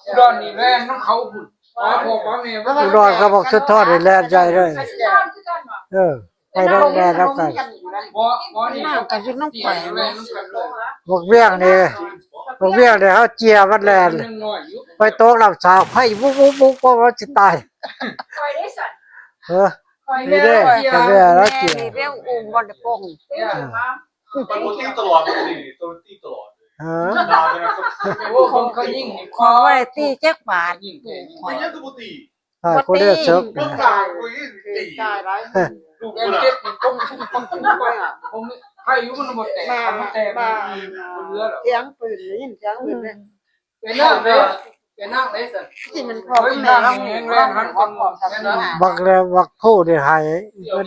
ອຸດອນນີ້ແລ່ນນຳເຂົາພຸ້ນ. ປ້າພວກບັກນີ້ ລູກນ້ອຍກັບບັກສຸດທອດນີ້ແລ່ນໃຫຍ່ເລີຍ. ເອີ ໄປນຳແລ່ນນຳກັນ. ບໍ່ ບໍ່ນີ້ ນ້ຳກໍຢູ່ນຳຂ້ອຍ. ບັກວຽງນີ້ ບັກວຽງນີ້ ເຮົາເຈຍມັນແລ່ນ ໄປຕົກນ້ຳສາງ ໄຟວຸບໆໆ ວ່າມັນຊິຕາຍ. ຂ້ອຍເດ້ຊັ້ນ ເອີ ຂ້ອຍ ນີ້ເດ້ ຂ້ອຍເດ້ ລາວເຈຍ ນີ້ແມ່ງອຸ້ມບໍ່ໄດ້ປົງ. ເອີ ມັນບໍ່ຕີຕະຫຼອດ ມັນບໍ່ຕີ ໂຕມັນຕີຕະຫຼອດ. ເອີ ໂອ້ ຄົນເຂົາຍິງນີ້ ຂ້ອຍບໍ່ໄດ້ຕີຈັກບາດ. ເປັນຫຍັງຄືບໍ່ຕີ? ອ້າຍ ບໍ່ຕີ ຄົນເດີເສິກ ຕາຍ ຕາຍຫຼາຍ. ລູກເອັມເຈັດນີ້ຕົກ ຕົກ ຕົກໄປ ບໍ່ມີໃຜຢູ່ ມັນບໍ່ແຕກ ຖ້າມັນແຕກ ມັນເຫຼືອແລ້ວ. ສຽງປືນ ໄດ້ຍິນສຽງປືນເດ້. ເປັນນາງເດ້ ເປັນນາງເດ້ຊັ້ນ ທີ່ມັນພໍ່ກັບແມ່ເຮົາ ແຮງແຮງຫັ້ນ ບັກແລ້ວ ບັກໂພໄດ້ໃຫ້ ເພິ່ນ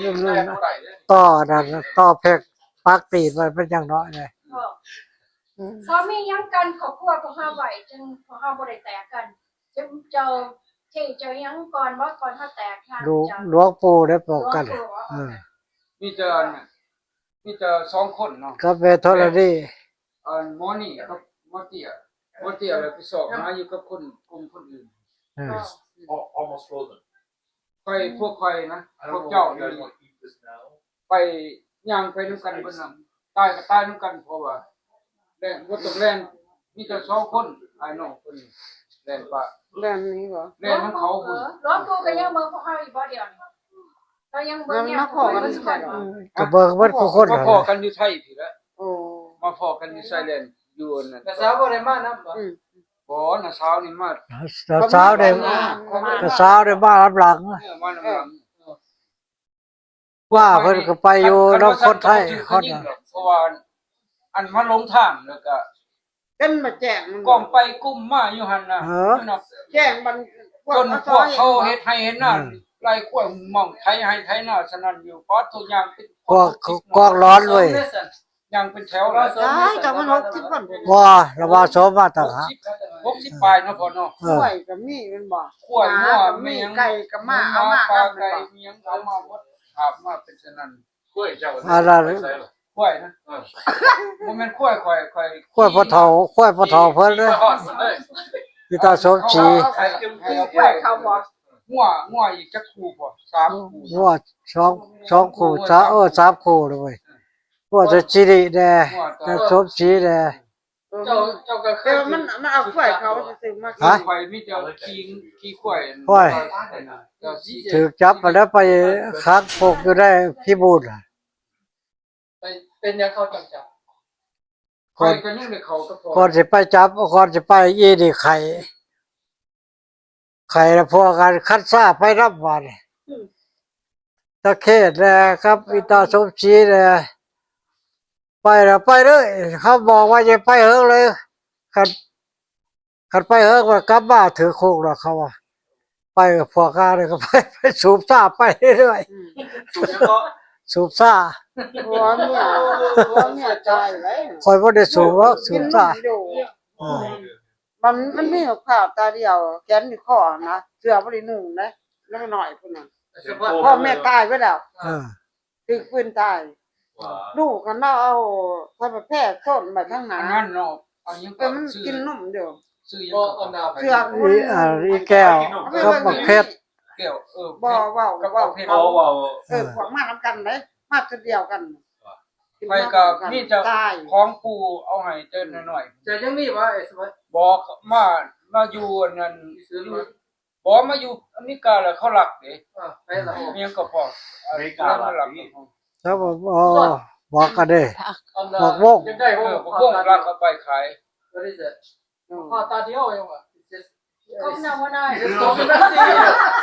ຕໍ່ນັ້ນ ຕໍ່ເພັກ ປັກຕີນໄວ້ ເປັນຫຍັງເນາະ. ເອີ ເຂົາມີຫຍັງກັນ ຄອບຄົວພວກເຮົາໄວ້ ຈຶ່ງພວກເຮົາບໍ່ໄດ້ແຕກກັນ. ເຈົ້າ ເຈົ້າ ເຈົ້າຫຍັງກ່ອນບໍ່ ກ່ອນເຮົາແຕກຫາ ຫຼວງ ເຈົ້າ ຫຼວງປູ່ໄດ້ປ້ອງກັນ. ເອີ ມີແຕ່ອັນ ມີແຕ່ສອງຄົນເນາະ ກັບແມ່ທໍລະນີ. ອັນໝໍນີ້ກັບໝໍເຕ້ຍ ໝໍເຕ້ຍລະໄປຊອກຫາຢູ່ກັບຄົນ ກຸ່ມຄົນອື່ນ. ເອີ Al- almost frozen. ຂ້ອຍ ພວກຂ້ອຍນະ I ພວກ don't know ເຈົ້າ if you ນີ້ guys want to eat this now. ໄປ ຍ່າງໄປນຳກັນເບິດນະ ຕາຍກໍຕາຍນຳກັນ ເພາະວ່າແລ່ນ ບໍ່ຕ້ອງແລ່ນ ມີແຕ່ສອງຄົນ ອ້າຍນ້ອງເພິ່ນແລ່ນປະ ແລ່ນໜີບໍ່? ແລ່ນນຳເຂົາພຸ້ນ. ຫຼວງປູ່ກໍຍັງເບິ່ງພວກເຮົາຢູ່ບໍ່ດຽວນີ້? ລາວຍັງເບິ່ງ ຍັງມາພໍ້ກັນຢູ່ໃສ? ອືມ ກໍເບິ່ງເບິດຄູ່ຄົນ ມາພໍ້ກັນຢູ່ໄທພີ້ແຫຼະ. ໂອ້ ມາພໍ້ກັນຢູ່ໄຊແລນ ຢູ່ອັນນັ້ນ. ນ້າສາວບໍ່ໄດ້ມານຳບໍ່? ອືມ ບໍ່ ນ້າສາວນີ້ມາ ນ້າສາວໄດ້ ນ້າສາວໄດ້ມານຳຫຼັງ ເອີ ມານຳຫຼັງ. ເອີ ວ່າເພິ່ນກໍໄປຢູ່ນຳຄົນໄທ ເພາະວ່າອັນມາຫຼົງທາງ ແລ້ວກໍ ເປັນມາແຈ້ງ ກ້ອງໄປກຸ້ມມາຢູ່ຫັ້ນນະ. ເອີ ແຈ້ງບັນ ຈົນພວກເຂົາເຮັດໄຮ່ເຮັດນາ ອືມ ໄລ່ຄວາຍມອງໄຖໄຮ່ໄຖນາສະນັ້ນຢູ່. ປາດໂທ້ ຍ່າງເປັນ ພວກກອກຫຼອນເວີຍ ຍ່າງເປັນແຖວເລີຍ. ຕາຍ ເຈົ້າມັນຫົກສິບຄົນ. ບໍ່ ລະວ່າໂສມາຕ່າງຫາກ ຫົກສິບປາຍເນາະພໍ່ເນາະ. ເອີ ຄວາຍກໍມີແມ່ນບໍ່? ຄວາຍ ງົວ ໝາກໍມີ ແມ່ນຫຍັງ ໄກ່ກໍມາ ເອົາມາ ປາໄກ່ ແມ່ນຫຍັງ ເອົາມາໝົດ ຫາບມາເປັນສະນັ້ນ. ຄວາຍເຈົ້າ ອັນນັ້ນ ຄວາຍນະ ເອີ ບໍ່ແມ່ນຄວາຍຂ້ອຍ ຂ້ອຍ ຄວາຍພໍ່ເຖົ້າ ຄວາຍພໍ່ເຖົ້າເພິ່ນເດ້ ອີຕາສົມສີ. ຄວາຍເຂົາບໍ່? ງົວ ງົວອີກຈັກຄູ່ບໍ່? ສາມຄູ່ ງົວສອງ ສອງຄູ່ ສາມ ເອີ ສາມຄູ່ເລີຍເວີຍ. ງົວຕາສິລິແດ່ ຕາສົມສີແດ່. ເຈົ້າ ເຈົ້າກໍຄື ແຕ່ວ່າມັນ ມັນເອົາຄວາຍເຂົາຊື່ໆມາ. ຮະ? ຂ້ອຍມີແຕ່ຂີ່ ຂີ່ຄວາຍ ຄວາຍ ເຈົ້າຊິຖືກຈັບໄປແລ້ວ ໄປຂັງຄຸກຢູ່ໃນພິບູນ. ໄປ ເປັນຫຍັງເຂົາຈັ່ງຈັບ? ກ່ອນ ຂ້ອຍກໍຍັງໄດ້ເຂົ້າກັບພໍ່ ກ່ອນຊິໄປຈັບ ກ່ອນຊິໄປ ອີນີ້ໄຂ້ ໄຂ້ລະພວກກັນ ຄັນຊາໄປນຳບາດນີ້. ອືມ ຕາເຄດແດ່ກັບອີຕາສົມສີແດ່ ໄປລະໄປເລີຍ ເຂົາບອກວ່າຢ່າໄປເຫິງເລີຍ ຄັນ ຄັນໄປເຫິງມັນກັບມາຖືກຄຸກດອກ ເຂົາວ່າ. ໄປກັບພວກງານນີ້ກໍໄປ ໄປສູບຊາໄປເລື້ອຍ. ອືມ ສູບຫຍັງເກາະ? ສູບຊາ. ຜົວເມຍ ຜົວເມຍຕາຍແລ້ວ. ຂ້ອຍບໍ່ໄດ້ສູບດອກ ສູບຊາ. ກິນນົມຢູ່. ເອີ ມັນ ມັນມີໝາກພ້າວຕາດຽວ ແຂວນຢູ່ຄໍນະ ເສື້ອບໍ່ໄດ້ນຸ່ງເດ້ ນ້ອຍໆພຸ້ນນະ. ພໍ່ແມ່ຕາຍໄປແລ້ວ. ເອີ ຖືກປືນຕາຍ. ວ້າ ລູກຫັ້ນລາວເອົາຜ້າຜ້າແພໂຊນໄວ້ທາງໜ້າ ອັນນັ້ນເນາະ. ເອົາຫຍັງ ເອີ ມັນກິນນົມຢູ່ ຊື່ຫຍັງ ເສື້ອ ອີ ອີແກ້ວກັບບັກເພັດ. ແກ້ວ ເອີ ບໍ່ ເວົ້າ ເວົ້າ ເວົ້າ ເອີ ພວກມານຳກັນເດ້ ມາຈຸດດຽວກັນ. ຂ້ອຍກໍມີແຕ່ຂອງປູ່ເອົາໃຫ້ແຕ່ນ້ອຍໆ. ເຈົ້າຍັງມີບໍ່ ໄອ້ສະຫວັດ? ບໍ່ ມາ ມາຢູ່ອັນນັ້ນ ບໍ່ ມາຢູ່ອາເມລິກາແລ້ວເຂົາລັກເດ້. ເອີ ໃຜລັກ? ມີຫຍັງກໍພໍ ອາເມລິກາລັກ. ແລ້ວບໍ່ ບໍ່ກັນເດ້ ບັກວົງ ເອີ ບັກວົງລັກເອົາໄປຂາຍ. ພໍ່ຕາດຽວຫຍັງວະ? It's just, it's, it's,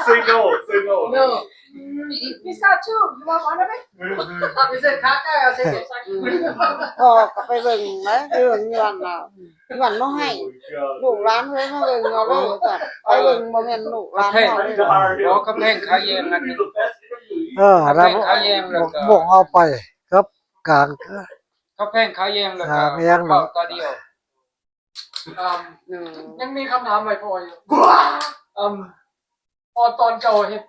say no, say no. No. Pizza too. You want one of it? Is it ຂາໄກ່? I'll take it. ພໍ່ກໍໄປເບິ່ງນະ ເບິ່ງຢູ່ຫັ້ນນະ ຢູ່ບ້ານໜອງໄຮ່ ລູກຫຼານເພິ່ນມາເບິ່ງເອົາເລີຍວ່າຊັ້ນ. ໄປເບິ່ງ ບໍ່ແມ່ນລູກຫຼານເຮົາເລີຍ. ບໍ່ ກຳແພງຂາແຍງນັ້ນ. ເອີ ກຳແພງຂາແຍງ ແລ້ວກໍ ບົກເອົາໄປກັບກາງ ກຳແພງຂາແຍງ ແລ້ວກໍ ຕາດຽວ. ອືມ ຍັງມີຄຳຖາມໃຫ້ພໍ່ຢູ່. ອືມ ພໍ່ ຕອນເຈົ້າເຮັດ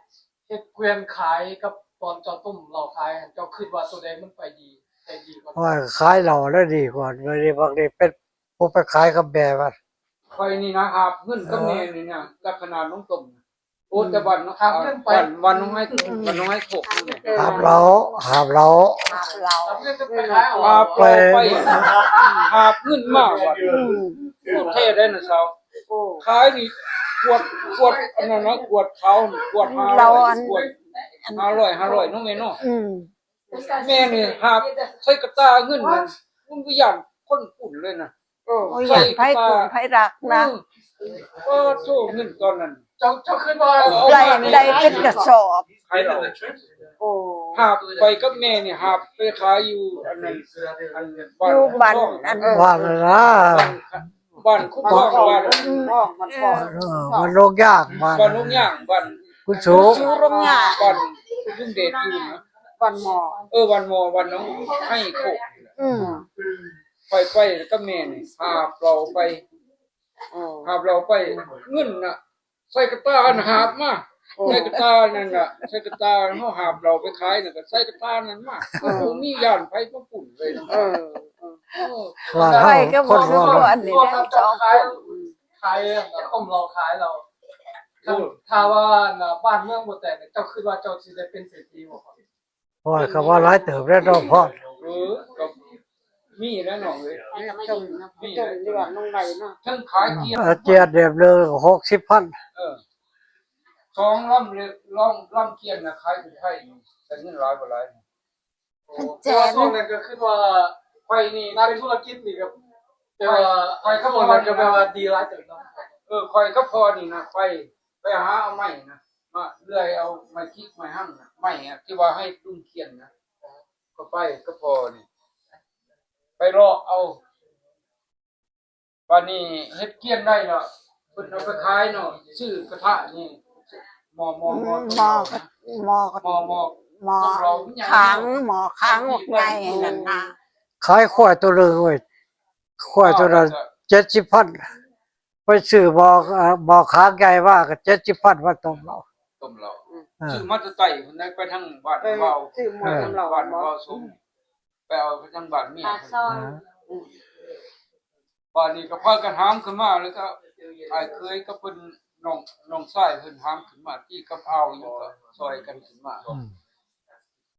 ເຮັດເກວຍນຂາຍກັບຕອນເຈົ້າຕົ້ມເຫຼົ້າຂາຍ ເຈົ້າຄິດວ່າໂຕໃດມັນໄປດີ ໄປດີກວ່າ? ໂອ້ຍ ຂາຍເຫຼົ້າແລ້ວດີກວ່າ. ບັດນີ້ ບັດນີ້ເປັນຜູ້ໄປຂາຍກັບແມ່ມັນ. ຂ້ອຍນີ້ນະ ຫາບເງິນກັບແມ່ນີ້ນະ ເອີ ລັກຂະນະນ້ອງຕົ້ມ ໂອ້ ແຕ່ບ້ານເນາະ ຫາບເງິນໄປ ບ້ານ ບ້ານໜອງໄຮ ອືມ ບ້ານໜອງໄຮໂຄກນີ້ແຫຼະ ຫາບເຫຼົ້າ ຫາບເຫຼົ້າ ຫາບເຫຼົ້າ ຫາບເງິນໄປຂາຍເອົາ ຫາບເຫຼົ້າໄປ ຫາບເງິນມາບັດ ອືມ ໂອ້ ແທ້ໄດ໋ນະສາວ ໂອ້ ຂາຍນີ້ ກວດ ກວດອັນນັ້ນນະ ກວດຂາວ ກວດຫ້າຮ້ອຍ ກວດຫ້າຮ້ອຍ ຫ້າຮ້ອຍເນາະແມ່ເນາະ ອືມ ແມ່ນີ້ຫາບໃສ່ກະຕ່າເງິນນັ້ນ ມັນບໍ່ຢ້ານຄົນປຸ້ນເລີຍນະ ໂອ້ ຢ້ານໄຜປຸ້ນໄຜລັກນະ ເອີ ໂອ້ໂທ້ ເງິນຕອນນັ້ນ ເຈົ້າ ເຈົ້າຄິດວ່າ ເອົາມານີ້ ໄດ້ ໄດ້ເປັນກະສອບ ຂາຍເອົາ ໂອ້ ຫາບໄປກັບແມ່ນີ້ ຫາບໄປຂາຍຢູ່ອັນນັ້ນ ອັນບ້ານ ຢູ່ບ້ານ ອັນ ບ້ານນັ້ນນະ ບ້ານ ບ້ານຄຸນທອງ ບ້ານ ບ້ານ ເອີ ບ້ານໂລງຍາງ ບ້ານ ບ້ານໂລງຍາງ ບ້ານຄຸນສູງ ຄຸນສູງໂລງຍາງ ບ້ານລຸງເດດຢູ່ນະ ບ້ານໝໍ້ ເອີ ບ້ານໝໍ້ ບ້ານໜອງໄຮໂຄກ ອືມ ຂ້ອຍໄປກັບແມ່ນີ້ ຫາບເຫຼົ້າໄປ ໂອ້ ຫາບເຫຼົ້າໄປ ເງິນນະ ໃສ່ກະຕ່າຫັ້ນຫາບມາ ໂອ້ ໃສ່ກະຕ່ານັ້ນນະ ໃສ່ກະຕ່າເຮົາຫາບເຫຼົ້າໄປຂາຍນັ້ນ ກໍໃສ່ກະຕ່ານັ້ນມາ ເອີ ບໍ່ມີຢ້ານໃຜມາປຸ້ນເລີຍນະ ເອີ ເອີ ເອີ ວ່າເຮົາ ໄປກໍບໍ່ ຄົນເຮົາ ອັນນີ້ນະ ສອງຄົນ ຂາຍຕົ້ມເຫຼົ້າຂາຍແລ້ວ ໂອ້ ຖ້າວ່າບ້ານເມືອງບໍ່ແຕກ ເຈົ້າຄິດວ່າເຈົ້າຊິໄດ້ເປັນເສດຖີບໍ່? ໂອ້ຍ ກໍວ່າຫຼາຍເຕີບແລ້ວເນາະພໍ່ ເອີ ກໍມີແລ້ວນ້ອງເອີຍ ມີເນາະ ມີແລ້ວ ເອີ ເຖິງຂາຍກຽນ ເອີ ເຈັດເດືອນເລີຍຫົກສິບພັນ ເອີ ສອງລຳເລີຍ ລຳ ລຳກຽນນະ ຂາຍຢູ່ໄທນີ້ ໄດ້ເງິນຫຼາຍບໍ່ຫຼາຍ ໂອ້ ແຕ່ວ່າຊ່ວງນັ້ນກໍຄືວ່າຂ້ອຍນີ້ນັກທຸລະກິດນີ້ກໍ ແຕ່ວ່າຂ້ອຍກັບພໍ່ນີ້ກໍແບບວ່າດີຫຼາຍເຕີບເນາະ ເອີ ຂ້ອຍກັບພໍ່ນີ້ນະ ໄປ ໄປຫາເອົາໄມ້ນະ ມາເລື່ອຍເອົາໄມ້ຈິກໄມ້ຫັງນະ ໄມ້ທີ່ວ່າໃຫ້ລຸງຂຽນນະ ກໍໄປກັບພໍ່ນີ້ ໄປເລາະເອົາ ບາດນີ້ເຮັດກຽນໄດ້ແລ້ວ ເພິ່ນເອົາໄປຂາຍເນາະ ຊື້ກະທະນີ້ ໝໍ້ ໝໍ້ ໝໍ້ ໝໍ້ ໝໍ້ ໝໍ້ ຂາງ ໝໍ້ຂາງບັກໃຫຍ່ນັ້ນນະ ຂາຍຄວາຍໂຕໜຶ່ງເວີຍ ຄວາຍໂຕນັ້ນເຈັດສິບພັນ ໄປຊື້ໝໍ້ ເອີ ໝໍ້ຂາງໃຫຍ່ມາກໍເຈັດສິບພັນ ມາຕົ້ມເຫຼົ້າ ຕົ້ມເຫຼົ້າ ເອີ ຊື້ມາແຕ່ໃຕ້ພຸ້ນນະ ໄປທາງບ້ານ ເອີ ເວົ້າ ຊື້ໝໍ້ ເອີ ຕົ້ມເຫຼົ້າ ບ້ານເວົ້າສົມ ໄປເອົາໄປທາງບ້ານເມຍ ປາກຊ່ອງ ເອີ ບາດນີ້ກໍພາກັນຫາມຂຶ້ນມາ ແລ້ວກໍອ້າຍເຂີຍກັບເພິ່ນ ນ້ອງ ນ້ອງຊາຍເພິ່ນຫາມຂຶ້ນມາ ຕີກັບອ່າວຫຍັງກໍຊ່ອຍກັນຂຶ້ນມາ ອືມ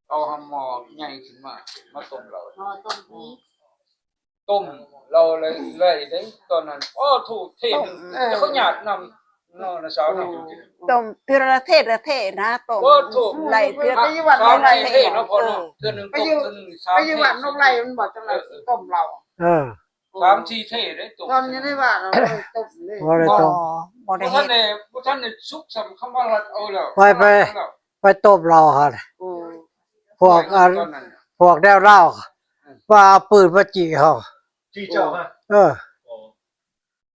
ເອົາຫາໝໍ້ໃຫຍ່ຂຶ້ນມາ ມາຕົ້ມເຫຼົ້າ ໝໍ້ຕົ້ມຜີ ຕົ້ມເຫຼົ້າໄດ້ ໄດ້ເດ້ຕອນນັ້ນ ໂອ້ ໂທ້ ເທໜຶ່ງ ເອີ ແຕ່ເຂົາຍາດນຳເນາະ ນ້າສາວເນາະ ອືມ ຕົ້ມເທື່ອລະເທລະເທນະ ຕົ້ມ ໂອ້ ໂທ້ ໄດ້ເທື່ອ ໄປຢູ່ວັດ ສາມສີ່ເທເນາະພໍ່ເນາະ ເອີ ເທື່ອໜຶ່ງ ໄປຢູ່ ຕົ້ມເທື່ອໜຶ່ງ ໄປຢູ່ວັດນົກໄລ່ມັນບໍ່ ຈັ່ງໃດ ເອີ ຊິຕົ້ມເຫຼົ້າ ເອີ ສາມສີ່ເທເດ້ຕົ້ມ ຕອນຢູ່ໃນບ້ານເຮົາບໍ່ໄດ້ຕົ້ມເດ້ ບໍ່ໄດ້ຕົ້ມ ບໍ່ໄດ້ເຮັດ ບໍ່ທັນໄດ້ ບໍ່ທັນໄດ້ສຸກສ່ຳ ເຂົາມາລັດເອົາແລ້ວ ໄປ ໄປ ໄປຕົ້ມເຫຼົ້າຫັ້ນ ໂອ້ ພວກອັນ ພວກແນວລາວ ເອີ ວ່າເອົາປືນມາຈີ້ເຮົາ ຈີ້ເຈົ້າຮະ ເອີ ໂອ້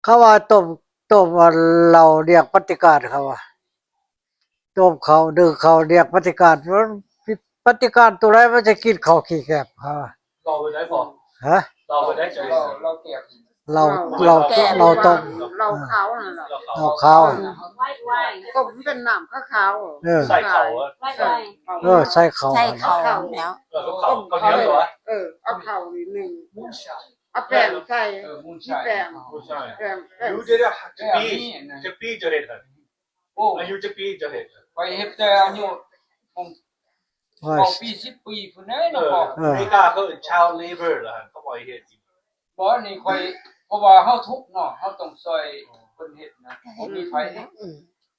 ເຂົາວ່າຕົ້ມ ຕົ້ມເຫຼົ້າລ້ຽງປະຕິການ ເຂົາວ່າ ຕົ້ມເຂົ້າ ໜຶ້ງເຂົ້າລ້ຽງປະຕິການ ປະຕິການໂຕໃດມັນຈະກິນເຂົ້າຂີ້ແກບ ເຂົາວ່າ ເຫຼົ້າແບບໃດພໍ່ ຮະ ເຫຼົ້າແບບໃດ ເຫຼົ້າ ເຫຼົ້າແກບ ເຫຼົ້າ ເຫຼົ້າ ເຫຼົ້າຕົ້ມ ເຫຼົ້າຂາວຫັ້ນລະ ເຫຼົ້າຂາວ ຕົ້ມເປັນນ້ຳຂາວໆ ເອີ ໃສ່ເຂົ້າ ໃສ່ ເອີ ໃສ່ເຂົ້າ ໃສ່ເຂົ້າແລ້ວ ເອີ ເຂົ້າ ເຂົ້າໜຽວ ເອີ ເອົາເຂົ້າໜຶ້ງ ເອົາແປ້ງໃສ່ ເອີ ມີແປ້ງ ແປ້ງ ຈະປີ ຈະປີຈະເຮັດ ໂອ້ ອາຍຸຈັກປີເຈົ້າເຮັດ ຂ້ອຍເຮັດແຕ່ອາຍຸຫົກປີ ສິບປີພຸ້ນເດ້ເນາະ ເອີ ອາເມລິກາເຂົາເອີ້ນ child labor ລະ ເຂົາບໍ່ໃຫ້ເຮັດ ບໍ່ ນີ້ຂ້ອຍ ເພາະວ່າເຮົາທຸກເນາະ ເຮົາຕ້ອງຊ່ອຍເພິ່ນເຮັດນະ ບໍ່ມີໃຜເຮັດ ອືມ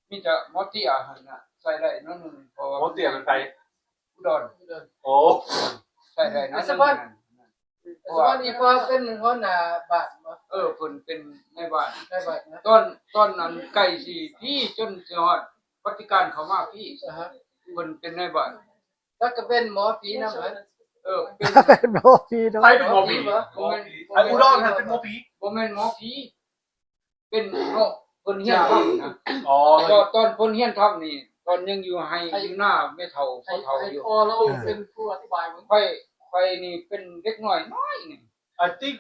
ມີແຕ່ໝໍ້ເຕ້ຍຫັ້ນນະ ຊ່ອຍໄດ້ໜ້ອຍໜຶ່ງ ເພາະວ່າໝໍ້ເຕ້ຍເປັນໃຜ? ອຸດອນ ໂອ້ ຊ່ອຍໄດ້ໜ້ອຍໜຶ່ງ ສະບັດ ສະບັດນີ້ພໍ່ເປັນຫົວໜ້າບ້ານບໍ່? ເອີ ເພິ່ນເປັນນາຍບ້ານ ນາຍບ້ານນະ ຕອນ ຕອນນັ້ນໃກ້ຊິພີ້ ຈົນຊິຮອດປະຕິການເຂົ້າມາພີ້ ອາຮະ ເພິ່ນເປັນນາຍບ້ານ ແລ້ວກໍເປັນໝໍຜີນຳຫັ້ນ ເອີ ເປັນ ເປັນໝໍຜີນຳ ໃຜເປັນໝໍຜີ? ບໍ່ແມ່ນ ບໍ່ແມ່ນ ອຸດອນຫັ້ນເປັນໝໍຜີ ບໍ່ແມ່ນໝໍຜີ ເປັນເນາະ ເພິ່ນຮຽນທຳນະ ອໍ ຕອນ ຕອນເພິ່ນຮຽນທຳນີ້ ຕອນຍັງຢູ່ໄຮ່ຢູ່ນາແມ່ເຖົ້າພໍ່ເຖົ້າຢູ່ ພໍ່ລາວເປັນຜູ້ອະທິບາຍເບິ່ງ ຂ້ອຍ ຂ້ອຍນີ້ເປັນເດັກນ້ອຍນ້ອຍໜຶ່ງ I think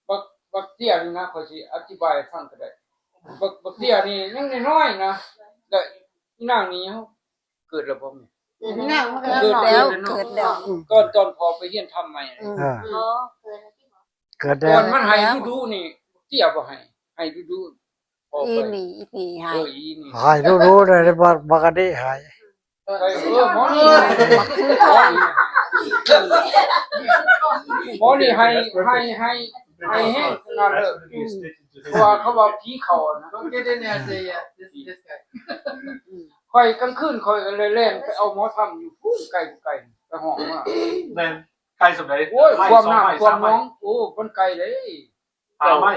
ບັກ ບັກເຕ້ຍນີ້ນະ ຂ້ອຍຊິອະທິບາຍໃຫ້ຟັງກໍໄດ້ ບັກ ບັກເຕ້ຍນີ້ຍັງນ້ອຍໆນະ ແລ້ວອີນາງນີ້ເຮົາເກີດແລ້ວບໍ່ແມ່? ຍັງ ເກີດແລ້ວ ເກີດແລ້ວ ອືມ ຕອນ ຕອນພໍ່ໄປຮຽນທຳໃໝ່ ອືມ ເອີ ເກີດແລ້ວ ຕອນມັນໄຫ້ດຸໆນີ້ ເຕ້ຍບໍ່ໄຫ້ ໄຫ້ດຸໆ ເ ອີນີ້ ອີນີ້ໃຫ້ ເອີ ອີນີ້ ໃຫ້ດູໆ ໄດ້ ບັກ ບັກອັນນີ້ໃຫ້ ເອີ ໝໍນີ້ ໝໍນີ້ໃຫ້ ໃຫ້ ໃຫ້ ໃຫ້ແຮງຂະໜາດເລີຍ ເພາະວ່າເຂົາວ່າຜີເຂົ້ານະ Don't get in there and say, "Yeah, this, this guy." ຂ້ອຍກາງຄືນຂ້ອຍກໍເລີຍແລ່ນໄປເອົາໝໍທຳຢູ່ພຸ້ນ ໄກບໍ່ໄກ ໄປຮ້ອງມາ ແມ່ນ ໄກສ່ຳໃດ? ໂອ້ຍ ຄວາມນ້ຳຄວາມໜອງ ໂອ້ ມັນໄກເດ້ ຫາໄມ້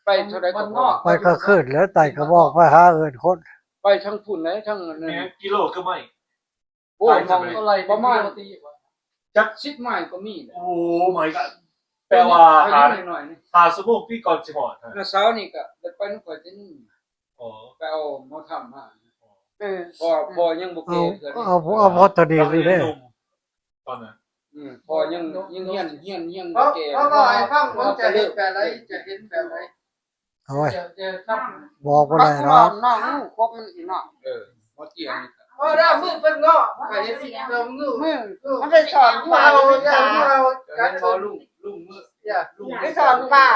ໄປເທົ່າໃດກໍພໍ ໄປກາງຄືນແລ້ວ ໄຕ່ກະບອກໄປຫາເຮືອນຄົນ ໄປທາງພຸ້ນແຫຼະ ທາງອັນນັ້ນ ແມ່ນກິໂລຄືໄມ້ ໂອ້ຍ ປະມານຈັກສິບໄມລກໍມີແຫຼະ ໂອ້ ໄມລກໍ ແປວ່າຫາ ຫາຊົ່ວໂມງຕີກ່ອນຊິຮອດ ນ້າສາວນີ້ກະໄດ້ໄປນຳຂ້ອຍເທື່ອໜຶ່ງ ອໍ ໄປເອົາໝໍທຳມາ ເອີ ພໍ່ ພໍ່ຍັງບໍ່ແກ່ເທື່ອເດ້ ເອົາ ເອົາພໍເທົ່ານີ້ເລີຍເດ້ ຕອນນັ້ນ ອືມ ພໍ່ຍັງ ຍັງຮຽນ ຮຽນ ຮຽນບໍ່ແກ່ ເຂົາເວົ້າໃຫ້ຟັງ ມັນຈະເຮັດແບບໃດ ຈະເຮັດແບບໃດ ໂອ້ຍ ບອກບໍ່ໄດ້ດອກ ນ້ອງລູກຄົບມັນອີກເນາະ ເອີ ບໍ່ຕຽງ ເອີ ດາມືເພິ່ນເນາະ ໄປເຮັດສິເອົາມື ມື ມັນໄປສອນປາ ເອົາ ເອົາ ກັນບໍ່ລຸງ ລຸງມື ໄປສອນປາ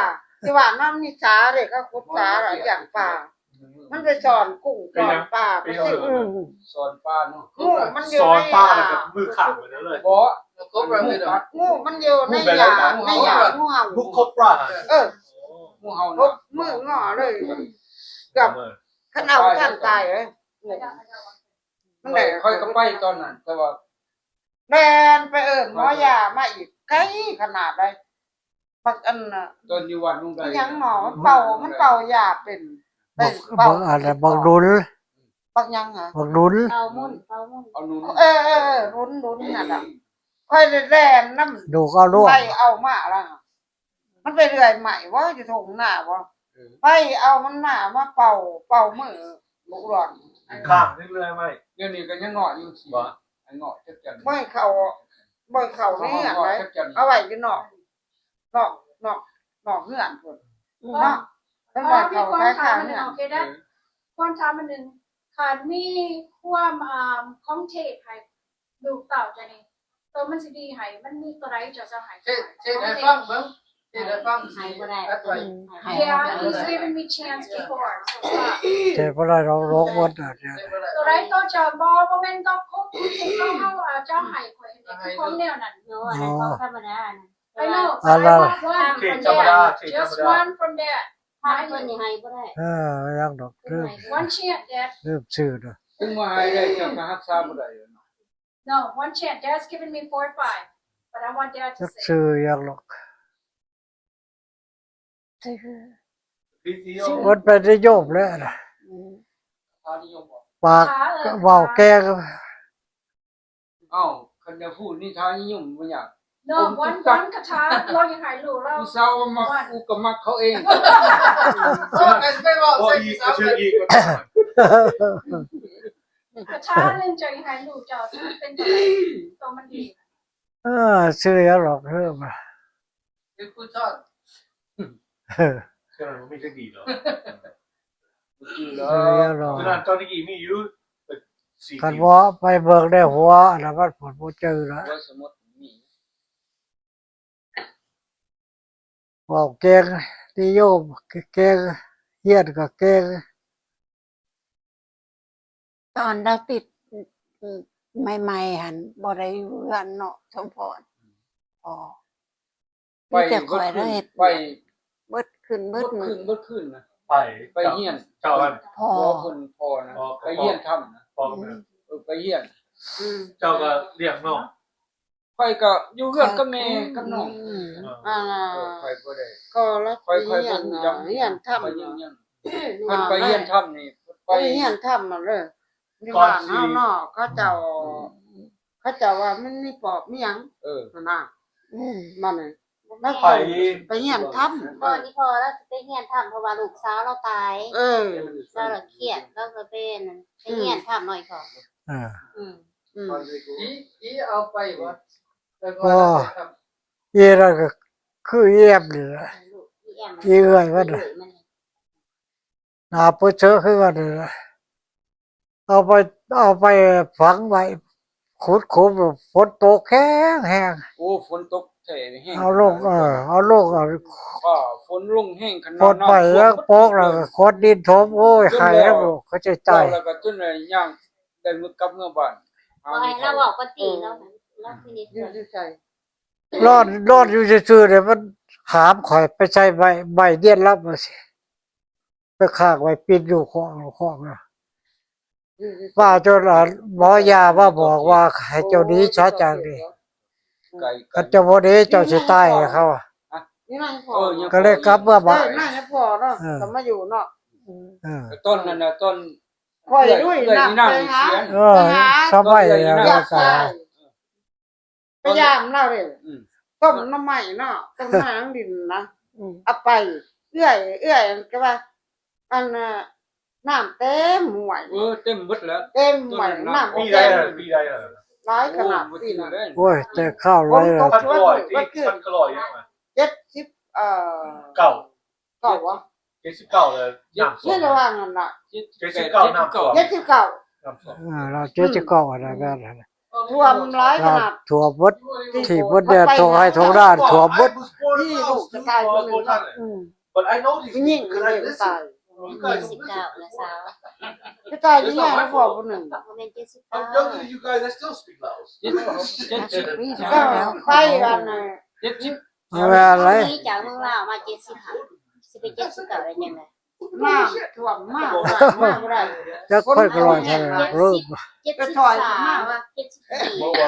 ທີ່ວ່ານ້ຳນິສາເດ້ ເຂົາຂຸດສາ ລ້ຽງປາ ມັນໄປສອນກຸ້ງສອນປາ ໄປຊິ ອືມ ສອນປາເນາະ ງູມັນຢູ່ ສອນປາ ໃນ ແລ້ວກໍມືຂ້າງໄປເລີຍ ບໍ່ ງົບໄປເລີຍ ງູມັນຢູ່ໃນຫຍ້າ ໃນຫຍ້າ ງູເຮົາ ງູຄົບປາ ເອີ ງູເຮົາ ງົບມືງໍເລີຍ ກັບ ຄັນເອົາທັນຕາຍເອີຍ ມັນໄດ້ ຂ້ອຍກໍໄປຕອນນັ້ນ ແຕ່ວ່າ ແລ່ນໄປເອີ້ນໝໍຢາມາອີກ ໄກຂະໜາດໃດ ບັກອັນນ່າ ຕອນຢູ່ວັດໜອງໄດ ອີຫຍັງໝໍ ມັນເປົ່າ ມັນເປົ່າຢາເປັນ ເປັນ ບັກ ເປົ່າ ອັນນັ້ນ ບັກດຸນ ບັກຫຍັງຫະ ບັກດຸນ ເປົ່າມຸນ ເປົ່າມຸນ ເອົານຸນ ເອີ ເອີ ເອີ ດຸນ ດຸນນັ້ນລະ ຂ້ອຍໄດ້ແລ່ນນຳ ດູກເອົາລວງ ໄປເອົາມາລະ ມັນໄປເລື່ອຍໄມ້ບໍ່ ຢູ່ທົ່ງນາບໍ່ ເອີ ໄປເອົາມັນມາ ມາເປົ່າ ເປົ່າມືລູກຫຼອນ ຂ້າງນີ້ເລື່ອຍໄມ້ ດຽວນີ້ກໍຍັງເງາະຢູ່ ບໍ່ ໃຫ້ເງາະຈັກຈັນ ບໍ່ໃຫ້ເຂົ້າ ບໍ່ໃຫ້ເຂົ້າໃນເຮືອນໃດ ເອົາໄວ້ຢູ່ນອກ ນອກ ນອກ ນອກເຮືອນພຸ້ນເນາະ ເພິ່ນວ່າເຂົ້າຂາຍຂ້າງເຮືອນ ຄວາມຖາມອັນໜຶ່ງ ຄັນມີຄວາມ ອ່າ ຄອງເທດໃຫ້ລູກເຕົ້າເຈົ້ານີ້ ໂຕມັນຊິດີໃຫ້ ມັນມີໂຕໃດເຈົ້າຈະໃຫ້ ເທດ ເທດໃຫ້ຟັງເບິ່ງ ເທດໃຫ້ຟັງ ໃຫ້ບໍ່ໄດ້ Yeah, he's given me chance before. ເທດບໍ່ໄດ້ດອກ ໂລກໝົດ ໂຕໃດໂຕເຈົ້າ ບໍ່ ບໍ່ແມ່ນດອກ ຄົນທີ່ເຂົາເອົາ ເຈົ້າໃຫ້ຂ້ອຍ ເຮັດຂອງແນວນັ້ນ ເນາະ ອັນນັ້ນຂອງທຳມະດາ I know, but I want one from that. Just one from that. ເພິ່ນນີ້ໃຫ້ບໍ່ໄດ້ ເອີ ຍັງດອກ ລືມ One chance, Dad. ລືມຊື່ເດີ ເຖິງວ່າໃຫ້ໄດ້ ເຈົ້າກໍຮັກສາບໍ່ໄດ້ເນາະ No, one chance. Dad's given me four or five, but I want Dad to say. ຊື່ຍັງດອກ ມັນເປັນນິຍົມແລ້ວນະ ອືມ ປາກເວົ້າແກ່ ເອົ້າ ຄັນຈະພູດນິທານນິຍົມບໍ່ຍາກ No, one, one ຄາຖາ ລາວຢາກໃຫ້ລູກລາວ ຜູ້ສາວມັກ one ອູກະມັກເຂົາເອງ ບໍ່ອີກ ບໍ່ອີກ ຄາຖາໜຶ່ງເຈົ້າຢາກໃຫ້ລູກເຈົ້າ ເປັນໂຕມັນດີ ເອີ ຊື່ຫຍັງດອກ ເອີ ເປັນຜູ້ສອນ ເອີ ເຈົ້າບໍ່ມີຈັກດີດອກ ບໍ່ຈື່ແລ້ວ ເຈົ້ານີ້ມີຢູ່ ຄັນວ່າໄປເບິ່ງໃນຫົວອັນນັ້ນ ມັນບໍ່ຈື່ລະ ຫົວສະໝຸດມີ ເວົ້າເກັ່ງ ນິຍົມເກັ່ງ ຮຽນກໍເກັ່ງ ຕອນລາວຕິດໃໝ່ໆຫັ້ນ ບໍ່ໄດ້ຢູ່ເຮືອນເນາະ ສົມພອນ ອໍ ມີແຕ່ຂ້ອຍລະເຮັດວຽກ ໄປເບິດຄືນ ເບິດມື້ ເບິດຄືນນະ ໄປ ໄປຮຽນ ເຈົ້າ ພໍ່ ເພິ່ນ ພໍ່ນະ ໄປຮຽນທຳນະ ໄປຮຽນ ເຈົ້າກໍລ້ຽງນ້ອງ ຂ້ອຍກໍຢູ່ເຮືອນກັບແມ່ກັບນ້ອງ ອືມ ອ່າ ຂ້ອຍບໍ່ໄດ້ ກໍລະ ຂ້ອຍ ຂ້ອຍບໍ່ຮູ້ຫຍັງ ຮຽນທຳ ຂ້ອຍຍັງ ຍັງ ເພິ່ນໄປຮຽນທຳນີ້ ໄປຮຽນທຳນັ້ນເດີ ຢູ່ບ້ານເຮົາເນາະ ເຂົາເຈົ້າ ເຂົາເຈົ້າວ່າມັນມີປອບມີຫຍັງ ເອີ ຫັ້ນນະ ອືມ ມັນ ໄປ ໄປຮຽນທຳ ພໍ່ ອີ່ພໍ່ລາວຊິໄປຮຽນທຳ ເພາະວ່າລູກສາວລາວຕາຍ ເອີ ສາວລາວຄຽດ ລາວກໍໄປ ໄປຮຽນທຳໜ້ອຍພໍ່ ເອີ ອືມ ອີ ອີເອົາໄປບໍ່? ບໍ່ ອີນັ້ນກໍຄືອີແອມນີ້ລະ ອີເອື້ອຍມັນນະ ໜ້າປຶດເຊີຄືກັນນີ້ລະ ເອົາໄປ ເອົາໄປຝັງໄວ້ ຂຸດຂຸມ ຝົນຕົກແຮງໆ ໂອ້ ຝົນຕົກ ແທ້ແຮງ ເອົາລົງ ເອີ ເອົາລົງ ເອົາ ຟ້າຝົນລົງແຮງຂະໜາດ ຝົນໄປແລ້ວ ນ້ຳຖ້ວມ ໂປກແລ້ວກໍຂວດດິນຖົມ ໂອ້ຍ ໄຫ້ແລ້ວ ເຂົາເຈົ້າຕາຍ ແລ້ວກໍຈົນໄດ້ຍ່າງໄດ້ມື້ກັບເມືອບ້ານ ບໍ່ໃຫ້ລາວເວົ້າປະຕິ ລາວ ລາວພິນິດ ຢູ່ໃສ ນອນ ນອນຢູ່ຊື່ໆ ເດ້ ມັນຫາມຂ້ອຍໄປໃສ່ໄມ້ ໄມ້ເດນລຳວ່າຊີ້ ໄປຄ້າງໄວ້ປິ່ນຢູ່ຂອງ ຂອງນະ ວ່າຈົນ ອັນ ໝໍຢາມາບອກວ່າໃຫ້ເຈົ້າໜີຊະຈັ່ງນີ້ ຄັນເຈົ້າບໍ່ໜີເຈົ້າຊິຕາຍ ເຂົາວ່າ ກໍເລີຍກັບເມືອບ້ານ ເອີ ກໍມາຢູ່ເນາະ ເອີ ຕອນນັ້ນນະ ຕອນຂ້ອຍລຸຍນຳໄປຫາ ເອີ ໄປຫາ ສະໄໝ ໄປຢາມລາວເດ້ ອືມ ຕົ້ມໜໍ່ໄມ້ເນາະ ຕົ້ມໜໍ່ໄມ້ນາງດິນນະ ອືມ ເອົາໄປ ເອື້ອຍ ເອື້ອຍກໍວ່າ ອັນນ່າ ນ້ຳເຕັມຫ້ວຍ ເອີ ເຕັມໝົດແລ້ວ ເຕັມຫ້ວຍ ນ້ຳ ປີໃດ ປີໃດ ຫຼາຍຂະໜາດປີນັ້ນ ໂອ້ຍ ແຕ່ຄາວຫຼາຍ ພັນເກົ້າຮ້ອຍ ພັນເກົ້າຮ້ອຍຫຍັງນະ ເຈັດສິບ ເອີ ເກົ້າ ເກົ້າຫວະ ເຈັດສິບເກົ້າ ແລ້ວນ້ຳຖ້ວມ ໃນລະຫວ່າງນັ້ນນະ ເຈັດສິບແປດ ເຈັດສິບເກົ້າ ນ້ຳຖ້ວມ ເຈັດສິບເກົ້າ ນ້ຳຖ້ວມ ເອີ ລາວເຈັດສິບເກົ້າ ອັນນັ້ນແມ່ນ ຖ້ວມຫຼາຍຂະໜາດ ຖ້ວມເບິດ ທີ່ເບິດແດນ ທົ່ງໄຮ່ທົ່ງນາ ຖ້ວມເບິດ ມີລູກຊາຍຄົນໜຶ່ງເນາະ ອືມ ຜູ້ຍິງຄົນໜຶ່ງຕາຍ ເຈັດສິບເກົ້ານະສາວ ຕາຍຢູ່ໃນຄົວຜູ້ໜຶ່ງ ບໍ່ແມ່ນເຈັດສິບເກົ້າ ເຈັດສິບ ເຈັດສິບ ເອີ ໄປອັນ ເຈັດສິບ ເອົາແມ່ນເລີຍ ໜີຈາກເມືອງລາວມາເຈັດສິບຫ້າ ຊິໄປເຈັດສິບເກົ້າໄດ້ຈັ່ງໃດ ນ້ຳຖ້ວມມາ ມາບໍ່ໄດ້ ຈັກຂ້ອຍກໍລອຍເທົ່ານັ້ນ ເຈັດສິບສາມ ເຈັດສິບສີ່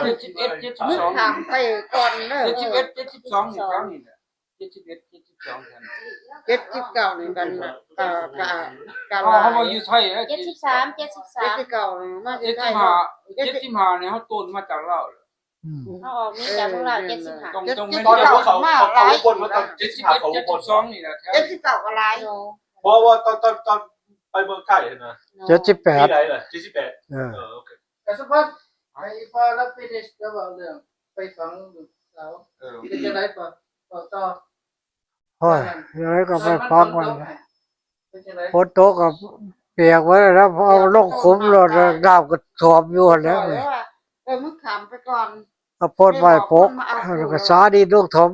ເຈັດສິບເອັດ ເຈັດສິບສອງ ຂ້າມໄປກ່ອນເດີ ເຈັດສິບເອັດ ເຈັດສິບສອງ ນີ້ແຖວນີ້ແຫຼະ ເຈັດສິບເອັດ ເຈັດສິບສອງ ແຖວນີ້ ເຈັດສິບເກົ້າ ນີ້ກັນ ກະ ກະ ກະ ເຮົາ ເຮົາຢູ່ໄທ ເຈັດສິບສາມ ເຈັດສິບສາມ ເຈັດສິບເກົ້າ ມາ ເຈັດສິບຫ້າ ເຈັດສິບຫ້າ ນີ້ເຮົາໂຕນມາຈາກລາວ ອືມ ເຮົາອອກໜີຈາກເມືອງລາວ ເຈັດສິບຫ້າ ຕ້ອງ ຕ້ອງແມ່ນ ເຈັດສິບເກົ້າ ເຈັດສິບສອງ ນີ້ແຫຼະ ເຈັດສິບເກົ້າກໍຫຼາຍ ເພາະວ່າຕອນ ຕອນ ຕອນໄປເມືອງໄທຫັ້ນນະ ເຈັດສິບແປດ ປີໃດລະ ເຈັດສິບແປດ ເອີ ເອີ ໂອເຄ ກະສະພັດ ໃຫ້ອີ່ປ້າລາວ finish ແລ້ວເວົ້າເລື່ອງໄປຝັງລູກສາວ ເອີ ເປັນຈັ່ງໃດ ເວົ້າ ເວົ້າຕໍ່ ໂອ້ຍ ຍັງໄງກໍໄປຟັງມັນ ຝົນຕົກກໍປຽກເບິດແລ້ວ ເອົາລົງຂຸມໂລດ ນ້ຳກໍຖ້ວມຢູ່ຫັ້ນແຫຼະ ເອີ ມຶງຂ້າມໄປກ່ອນ ເອົາໂພນໄມ້ປົກ ແລ້ວກໍສາດິນລົງຖົມ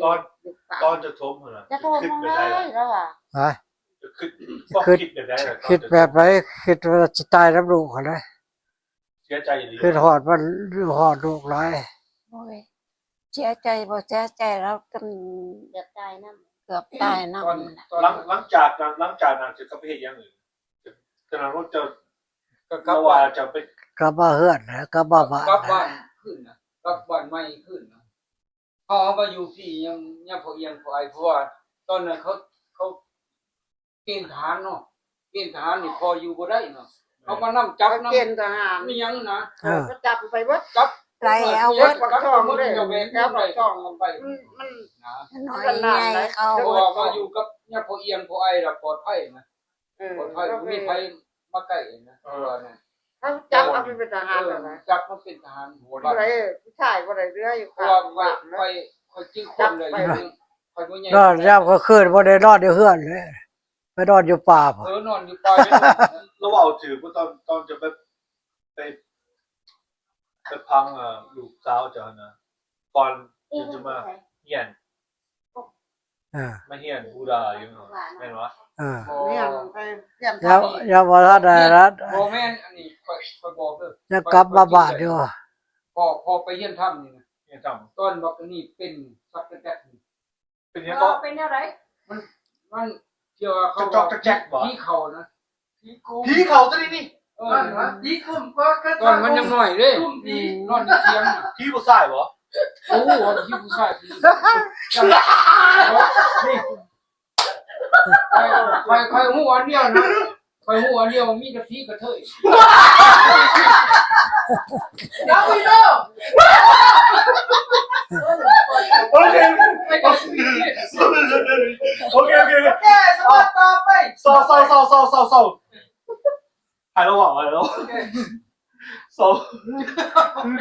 ຕອນ ຕອນຈະຖົມຫັ້ນນະ ຈະຖົມ ຄິດໄປໄດ້ລະ ລະຫວາ ຮະ ຄິດ ຄິດແບບໃດລະ ຄິດແບບໃດ ຄິດວ່າຊິຕາຍນຳລູກຫັ້ນແຫຼະ ເສຍໃຈອີ່ຫຼີ ຄິດຮອດມັນ ຮອດລູກຫຼາຍ ໂອ້ຍ ເສຍໃຈບໍ່ເສຍໃຈ ລາວຈົນເກືອບຕາຍນຳ ເກືອບຕາຍນຳ ຫຼັງ ຫຼັງຈາກນັ້ນ ຫຼັງຈາກນັ້ນຈະກັບໄປເຮັດຫຍັງອີກ ຈະ ຈະນັ່ງລົດຈະ ກໍກັບບ້ານ ຈະໄປ ກັບມາເຮືອນນະ ກັບມາບ້ານ ກັບບ້ານຄືນນະ ກັບບ້ານໃໝ່ຄືນນະ ເຮົາ ເຮົາມາຢູ່ພີ້ຍັງ ຍັງພໍອຽງພໍອາຍ ເພາະວ່າຕອນນັ້ນເຂົາ ເຂົາເກນທະຫານເນາະ ເກນທະຫານນີ້ພໍຢູ່ບໍ່ໄດ້ເນາະ ເອີ ເຂົາມານຳຈັບນຳ ເກນທະຫານ ມີຫຍັງນະ ເອີ ເຂົາຈັບໄປເບິດ ຈັບໄລ່ເອົາເບິດ ຈັບປາກຊ່ອງເດ້ ຈັບປາກຊ່ອງໄປ ມັນ ມັນ ນ້ອຍໃຫຍ່ເຂົາ ເພາະວ່າມາຢູ່ກັບຍາພໍ່ອຽງພໍ່ໄອລະປອດໄພນະ ເອີ ປອດໄພ ບໍ່ມີໃຜມາໃກ້ນະ ເອີ ເຂົາຈັບເອົາໄປເປັນທະຫານແລ້ວນະ ຈັບມາເປັນທະຫານ ຜູ້ໃດຜູ້ຊາຍບໍ່ໄດ້ເຫຼືອຢູ່ຂ້າງບ້ານນະ ຂ້ອຍ ຂ້ອຍຈື່ຄົນໄດ້ຢູ່ ຂ້ອຍບໍ່ໃຫຍ່ ນອນຍາມກາງຄືນບໍ່ໄດ້ນອນຢູ່ເຮືອນເລີຍ ໄປນອນຢູ່ປ່າພຸ້ນ ເອີ ນອນຢູ່ປ່າ ລາວເວົ້າຖືກບໍ່ ຕອນ ຕອນຈະໄປ ໄປ ໄປພັງ ເອີ ລູກສາວເຈົ້າຫັ້ນນະ ກ່ອນຈະມາຮຽນ ເອີ ມາຮຽນບູດາຢູ່ ແມ່ນບໍ່? ເອີ ຮຽນໄປຮຽນ ຍັງ ຍັງບໍ່ທັນໄດ້ນັ້ນ ບໍ່ແມ່ນ ອັນນີ້ຂ້ອຍ ຂ້ອຍບອກເດີ ຍັງກັບມາບ້ານຢູ່ ພໍ່ ພໍ່ໄປຮຽນທຳນີ້ນະ ຮຽນທຳ ຕອນບັກອັນນີ້ເປັນຊັກກະແຕັກນີ້ ເປັນຫຍັງເກາະ? ເປັນແນວໃດ? ມັນ ມັນ ທີ່ວ່າເຂົາວ່າ ຈອກຈະແຈກບໍ່? ຜີເຂົ້ານະ ຜີກຸມ ຜີເຂົ້າຕົວນີ້ນີ້ ເອີ ຜີກຸມ ຕອນມັນຍັງນ້ອຍເດ້ ກຸມຜີ ນອນຢູ່ທຽງ ຜີຜູ້ຊາຍບໍ່? ໂອ້ ຜີຜູ້ຊາຍ ຜີ ນີ້ ຂ້ອຍ ຂ້ອຍ ຂ້ອຍຮູ້ອັນດຽວນະ ຂ້ອຍຮູ້ອັນດຽວ ມີແຕ່ຜີກະເທີຍ Now we know. Okay. Okay, okay, okay. ໂອເຄ ສະບັດຕໍ່ໄປ ເຊົາ ເຊົາ ເຊົາ ເຊົາ ເຊົາ ເຊົາ ໃຫ້ລາວເວົ້າ ໃຫ້ລາວເວົ້າ ເຊົາ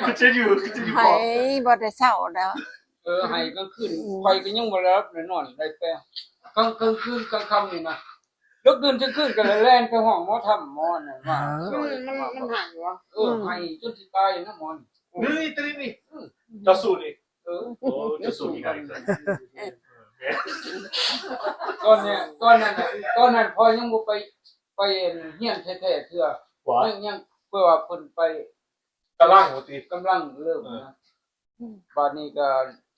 Continue, continue. ໄຫ້ບໍ່ໄດ້ເຊົາແລ້ວ ເອີ ໄຫ້ກາງຄືນ ອືມ ຂ້ອຍກໍຍັງບໍ່ໄດ້ຫຼັບໄດ້ນອນ ໄດ້ແຕ່ກາງ ກາງຄືນກາງຄ່ຳນີ້ນະ ເລິກດື່ນທັງຄືນກໍແລ່ນໄປຫ້ອງໝໍທຳ ໝໍນັ້ນວ່າ ເອີ ມັນ ມັນ ມັນໄຫ້ຫວະ ເອີ ອືມ ໄຫ້ຈົນຊິຕາຍນະໝໍນີ້ ນີ້ ນີ້ ນີ້ ເຈົ້າສູ້ນີ້ ເອີ ໂອ້ ເຈົ້າສູ້ນີ້ໄດ້ ຕອນນັ້ນ ຕອນນັ້ນ ຕອນນັ້ນພໍ່ຍັງບໍ່ໄປ ໄປຮຽນແທ້ໆເທື່ອ ຍັງ ຍັງ ເພາະວ່າເພິ່ນໄປ ກຳລັງວ່າຕິ ກຳລັງເລີ່ມນະ ບາດນີ້ກໍ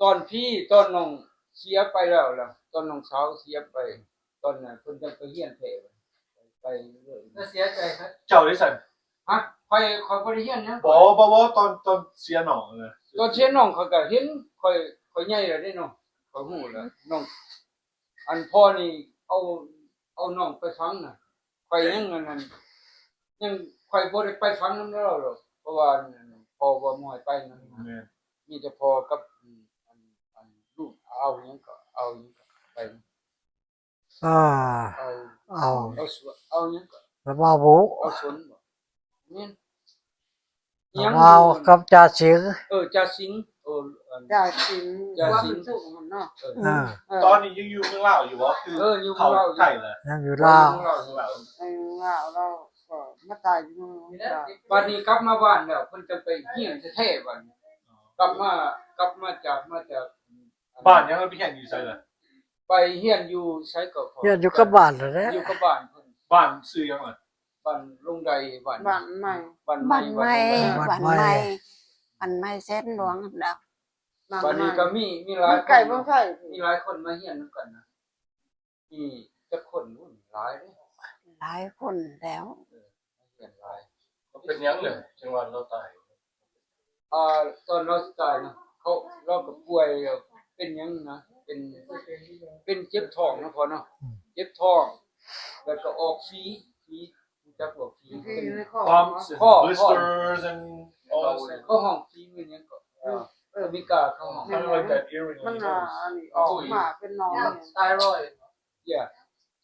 ຕອນພີ້ ຕອນນ້ອງເສຍໄປແລ້ວລະ ຕອນນ້ອງສາວເສຍໄປ ຕອນນັ້ນເພິ່ນຈັ່ງໄປຮຽນແທ້ ໄປເລີຍ ແລ້ວເສຍໃຈ ເຈົ້າເດ້ຊັ້ນ ຮະ ຂ້ອຍ ຂ້ອຍບໍ່ໄດ້ຮຽນຫຍັງ ບໍ່ ບໍ່ ບໍ່ ຕອນ ຕອນເສຍນ້ອງນະ ຕອນເສຍນ້ອງຂ້ອຍກໍເຫັນ ຂ້ອຍ ຂ້ອຍໃຫຍ່ແລ້ວເດ້ນ້ອງ ຂ້ອຍຮູ້ແລ້ວນ້ອງ ອັນພໍ່ນີ້ເອົາ ເອົານ້ອງໄປຝັງນະ ຂ້ອຍຍັງອັນນັ້ນ ຍັງ ຂ້ອຍບໍ່ໄດ້ໄປຝັງນຳລາວດອກ ເພາະວ່າພໍ່ບໍ່ໃຫ້ໄປນຳ ແມ່ນ ມີແຕ່ພໍ່ກັບ ອັນ ອັນ ອັນລູກເອົາຫຍັງກໍເອົາຫຍັງກໍໄປ ອ່າ ເອົາ ເອົາ ເອົາສວນ ເອົາຫຍັງກໍ ລະມາວ ເອົາສວນບໍ່ ແມ່ນ ອີຫຍັງ ລະມາວກັບຈ່າສິງ ເອີ ຈ່າສິງ ໂອ້ ອັນ ຈ່າສິງ ຈ່າສິງ ເອີ ເອີ ຕອນນີ້ຍັງຢູ່ເມືອງລາວຢູ່ບໍ່? ຄື ເອີ ຢູ່ເມືອງລາວ ເຂົ້າໄທແລ້ວ ຍັງຢູ່ລາວ ເອີ ຢູ່ລາວ ລາວກໍມາຕາຍຢູ່ເມືອງລາວ ບັດນີ້ກັບມາບ້ານແລ້ວ ເພິ່ນຈັ່ງໄປຮຽນແທ້ໆ ບັດນີ້ ກັບມາ ກັບມາຈາກ ມາຈາກ ບ້ານຫຍັງ ໄປຮຽນຢູ່ໃສລະ? ໄປຮຽນຢູ່ໃສກໍ ຮຽນຢູ່ກັບບ້ານຫັ້ນແຫຼະ ຢູ່ກັບບ້ານເພິ່ນ ບ້ານຊື່ຫຍັງລະ? ບ້ານລົງໄດ ບ້ານ ບ້ານໃໝ່ ບ້ານໃໝ່ ບ້ານໃໝ່ ບ້ານໃໝ່ ບ້ານໃໝ່ແສນຫຼວງຫັ້ນແຫຼະ ບ້ານໃໝ່ ບັດນີ້ກໍມີ ມີຫຼາຍຄົນ ໃກ້ເມືອງໄທ ມີຫຼາຍຄົນມາຮຽນນຳກັນນະ ມີຈັກຄົນ? ໂອ້ ຫຼາຍເດ້ ຫຼາຍຄົນແລ້ວ ເອີ ຮຽນຫຼາຍ ເປັນຫຍັງເລີຍ ຈັ່ງວ່າລາວຕາຍ? ອ່າ ຕອນລາວຊິຕາຍນະ ເຂົາ ລາວກໍປ່ວຍ ເປັນຫຍັງນະ ເປັນ ເປັນເຈັບທ້ອງນະພໍ່ເນາະ ອືມ ເຈັບທ້ອງ ແລ້ວກໍອອກຝີ ຝີ ຮູ້ຈັກບໍ່? ຝີ ເປັນ Bumps and ຂໍ້ blisters and all that. ເຂົາຮ້ອງຝີແມ່ນຫຍັງເກາະ? ເອີ ອາເມລິກາເຂົາຮ້ອງ Kinda like that earring on your nose. ອັນນີ້ອອກມາເປັນໜອງ Thyroid. Yeah,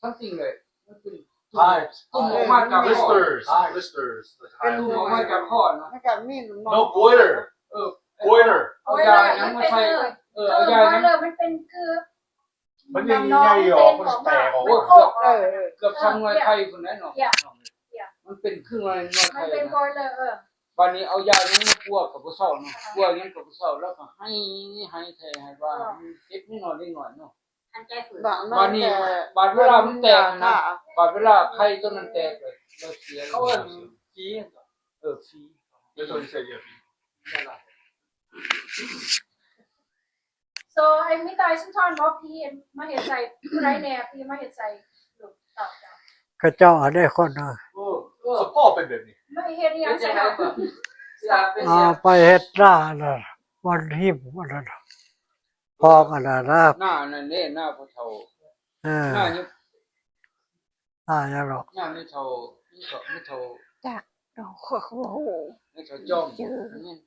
something like ມັນເປັນ Hives. ຕຸ່ມອອກມາຈາກຄໍ Blisters. Blisters. ເປັນຕຸ່ມອອກມາຈາກຄໍເນາະ ມັນກໍມີໜອງ No, goiter. ເອີ Goiter. ເອົາຢາຫຍັງມາໃສ່ ເອີ ເອົາຢາຫຍັງ ມັນເປັນຄື ມັນໃຫຍ່ໆອອກ ມັນແຕກອອກ ໂອ້ຍ ເກືອບ ເອີ ເກືອບຊຳໜ່ວຍໄຂ່ພຸ້ນແຫຼະເນາະ ມັນເປັນຄືໜ່ວຍ ໜ່ວຍໄຂ່ ມັນເປັນ goiter. ເອີ ບາດນີ້ເອົາຢາຫຍັງມາປົວກໍບໍ່ເຊົາເນາະ ປົວຫຍັງກໍບໍ່ເຊົາ ແລ້ວກໍໄຫ້ ໄຫ້ແທ້ໄຫ້ວ່າ ເຈັບນິດໜ້ອຍເລັກນ້ອຍເນາະ ບາດນີ້ ບາດເວລາມັນແຕກນະ ບາດເວລາໄຂ່ຕົວນັ້ນແຕກ ແລ້ວເສຍ ເຂົາເອີ້ນຜີ ເອີ ຜີ So ໄອ້ມີຕາຍສຸນທອນບໍ່ ຜີມາເຮັດໃສ່ຜູ້ໃດແດ່ ຜີມາເຮັດໃສ່ລູກເຕົ້າເຈົ້າ ເຂົາເຈົ້າອັນໃດຄົນນະ ເອີ ສະເພາະເປັນແບບນີ້ ມາເຮັດອີ່ຫຍັງໃສ່ເຮົາ ອ່າ ໄປເຮັດໜ້ານະ ບ່ອນຮິມອັນນັ້ນ ຄອງອັນນັ້ນນະ ໜ້ານັ້ນເດ້ ໜ້າພໍ່ເຖົ້າ ເອີ ໜ້າຫຍັງ ໜ້າຫຍັງດອກ ໜ້າແມ່ເຖົ້າ ແມ່ເຖົ້າ ແມ່ເຖົ້າ ຈັກດອກ ຂ້ອຍກໍບໍ່ຮູ້ ແມ່ເຖົ້າຈ້ອມ ຈື່ ແມ່ນ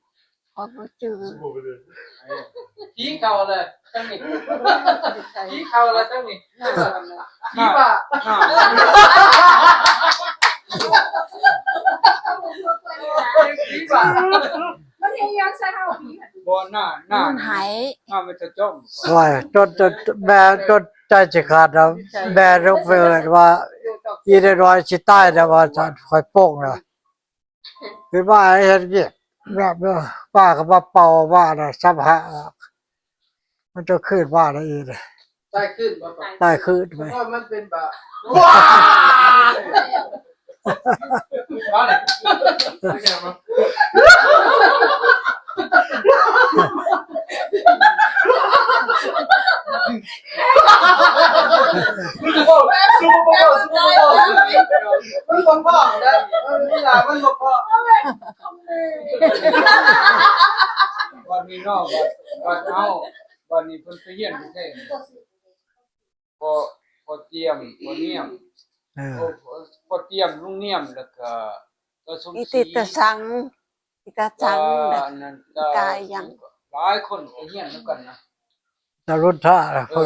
ຂ້ອຍບໍ່ຈື່ ຜີເຂົ້າແລ້ວຈັ່ງນີ້ ຜີເຂົ້າແລ້ວຈັ່ງນີ້ ຜີບ້າ ຜີບ້າ ມັນເຮັດຫຍັງໃສ່ເຮົາຜີຫັ້ນ ບໍ່ ໜ້າ ໜ້າ ມັນໃຫ້ ໜ້າແມ່ເຖົ້າຈ້ອມ ໂອ້ຍ ຈົນ ຈົນແມ່ ຈົນໃຈຊິຂາດແລ້ວ ແມ່ລົງໄປເອີ້ນວ່າ ອີເດັກນ້ອຍຊິຕາຍແລ້ວວ່າຊັ້ນ ຂ້ອຍປົງແລ້ວ ຄືວ່າໃຫ້ເຮັດວຽກແບບ ເອີ ປ້າກໍມາເປົ່າວ່ານະ ສຳພະ ມັນຈະຄືນມາໄດ້ອີກ ຕາຍຄືນບໍ່? ຕາຍຄືນໄປ ເພາະມັນເປັນບາ ວ້າຍ Super Bowl, Super Bowl. ມັນບໍ່ພໍແລ້ວ ເວລາມັນບໍ່ພໍ ບັດນີ້ເນາະ ບັດ ບັດເຮົາ ບັດນີ້ເພິ່ນໄປຮຽນຢູ່ໃສ ພໍ່ ພໍ່ຕຽມ ພໍ່ນຽມ ເອີ ພໍ່ ພໍ່ຕຽມ ລຸງນຽມ ແລ້ວກະຕາສົມ ອີ ສີ ຕິຕາສັງ ອີຕາສັງ ແລ້ວອັນນັ້ນ ຕາ ຕາຫຍັງ ຫຼາຍຄົນໄປຮຽນນຳກັນນະ ຕາລຸນທາ ເອີ ເອີ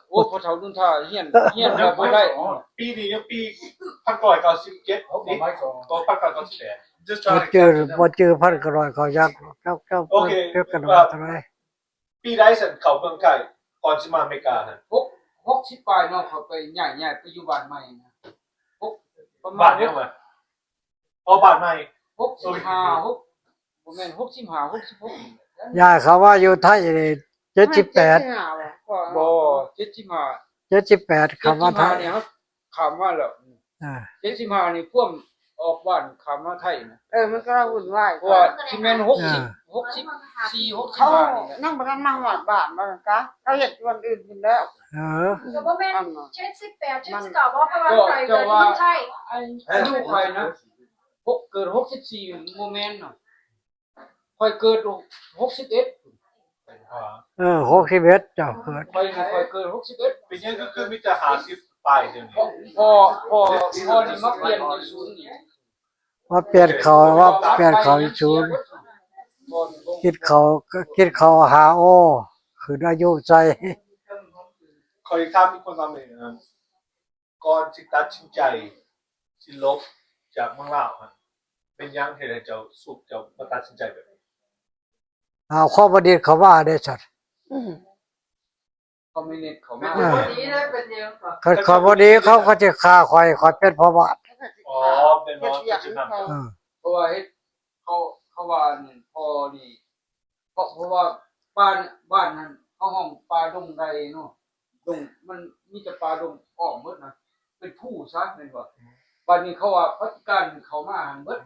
ໂອ້ ພໍ່ເຖົ້າລຸນທາ ຮຽນ ຮຽນແລ້ວບໍ່ໄດ້ ປີນີ້ຍັງປີພັນເກົ້າຮ້ອຍເກົ້າສິບເຈັດ ນີ້ ກໍພັນເກົ້າຮ້ອຍເກົ້າສິບແປດ Just ບໍ່ trying to ຈື່ catch up. ບໍ່ຈື່ ພັນເກົ້າຮ້ອຍເກົ້າສິບ ເຈົ້າ ເຈົ້າ ໂອເຄ ເຈົ້າກັນວ່າເທົ່າໃດ ປີໃດຊັ້ນເຂົ້າເມືອງໄທ ກ່ອນຊິມາອາເມລິກາຫັ້ນ? ຫົກ ຫົກສິບປາຍເນາະ ເຂົາໄປ ຍ້າຍ ຍ້າຍໄປຢູ່ບ້ານໃໝ່ນະ ຫົກ ປະມານ ບ້ານຫຍັງວະ? ອໍ ບ້ານໃໝ່ ຫົກສິບຫ້າ ຫົກ ບໍ່ແມ່ນ ຫົກສິບຫ້າ ຫົກສິບຫົກ ນີ້ແຫຼະ ຍ້າຍເຂົ້າມາຢູ່ໄທນີ້ ເຈັດສິບແປດ ເຈັດສິບຫ້າບໍ່? ບໍ່ ເຈັດສິບຫ້າ ເຈັດສິບແປດ ເຂົ້າມາໄທ ເຈັດສິບຫ້ານີ້ເຮົາຂ້າມມາແລ້ວ ອ່າ ເຈັດສິບຫ້ານີ້ພວມອອກບ້ານຂ້າມມາໄທນະ ເອີ ມັນກຳລັງວຸ່ນວາຍ ເພາະວ່າຊິແມ່ນ ອ່າ ຫົກສິບ ຫົກສິບສີ່ ຫົກສິບຫ້ານີ້ແຫຼະ ຍັງບໍ່ທັນມາຮອດບ້ານ ວ່າຊັ້ນຊະ ເຂົາເຮັດບ່ອນອື່ນພຸ້ນແລ້ວ ເອີ ກໍບໍ່ແມ່ນ ອັນ ເຈັດສິບແປດ ເຈັດສິບເກົ້າບໍ່? ເພາະວ່າຂ້ອຍເກີດຢູ່ເມືອງໄທ ອາຍຸຂ້ອຍນະ ຫົກ ເກີດຫົກສິບສີ່ ບໍ່ແມ່ນເນາະ ຂ້ອຍເກີດຫົກສິບເອັດ ເອີ ຫົກສິບເອັດ ເຈົ້າເກີດ ຂ້ອຍນະ ຂ້ອຍເກີດຫົກສິບເອັດ ເປັນຫຍັງຄື ຄືມີແຕ່ຫ້າສິບປາຍດຽວນີ້? ພໍ່ ພໍ່ ພໍ່ນີ້ມາປ່ຽນຢູ່ສູນນີ້ ມາປ່ຽນເຂົ້າ ມາປ່ຽນເຂົ້າຢູ່ສູນ ກິນເຂົ້າ ກິນເຂົ້າຫາໂອ ຂຶ້ນອາຍຸໃສ່ ຂ້ອຍຖາມອີກຄົນໜຶ່ງ ກ່ອນຊິຕັດສິນໃຈຊິຫຼົບຈາກເມືອງລາວຫັ້ນ ແມ່ນຫຍັງເຮັດໃຫ້ເຈົ້າ ຊຸກເຈົ້າມາຕັດສິນໃຈແບບນີ້? ເອົາຄອມມູນິດເຂົ້າມາເດ້ຊັ້ນ ອືມ ຄອມມູນິດເຂົ້າມາ ເອີ ຄັນຄອມມູນິດເຂົາກໍຊິຂ້າຂ້ອຍ ຂ້ອຍເປັນພໍ່ບ້ານ ອໍ ແມ່ນບໍ່? ເອີ ເພາະວ່າເຮັດ ເຂົາ ເຂົາວ່າອັນພໍ່ນີ້ ເພາະ ເພາະວ່າປ່າ ບ້ານຫັ້ນເຂົາຮ້ອງປ່າດົງໄດເນາະ ດົງ ມັນມີແຕ່ປ່າດົງອ້ອມໝົດນະ ເປັນພູຊະແມ່ນບໍ່? ບາດນີ້ເຂົາວ່າປະຕິການເຂົ້າມາຫັ້ນເບິດ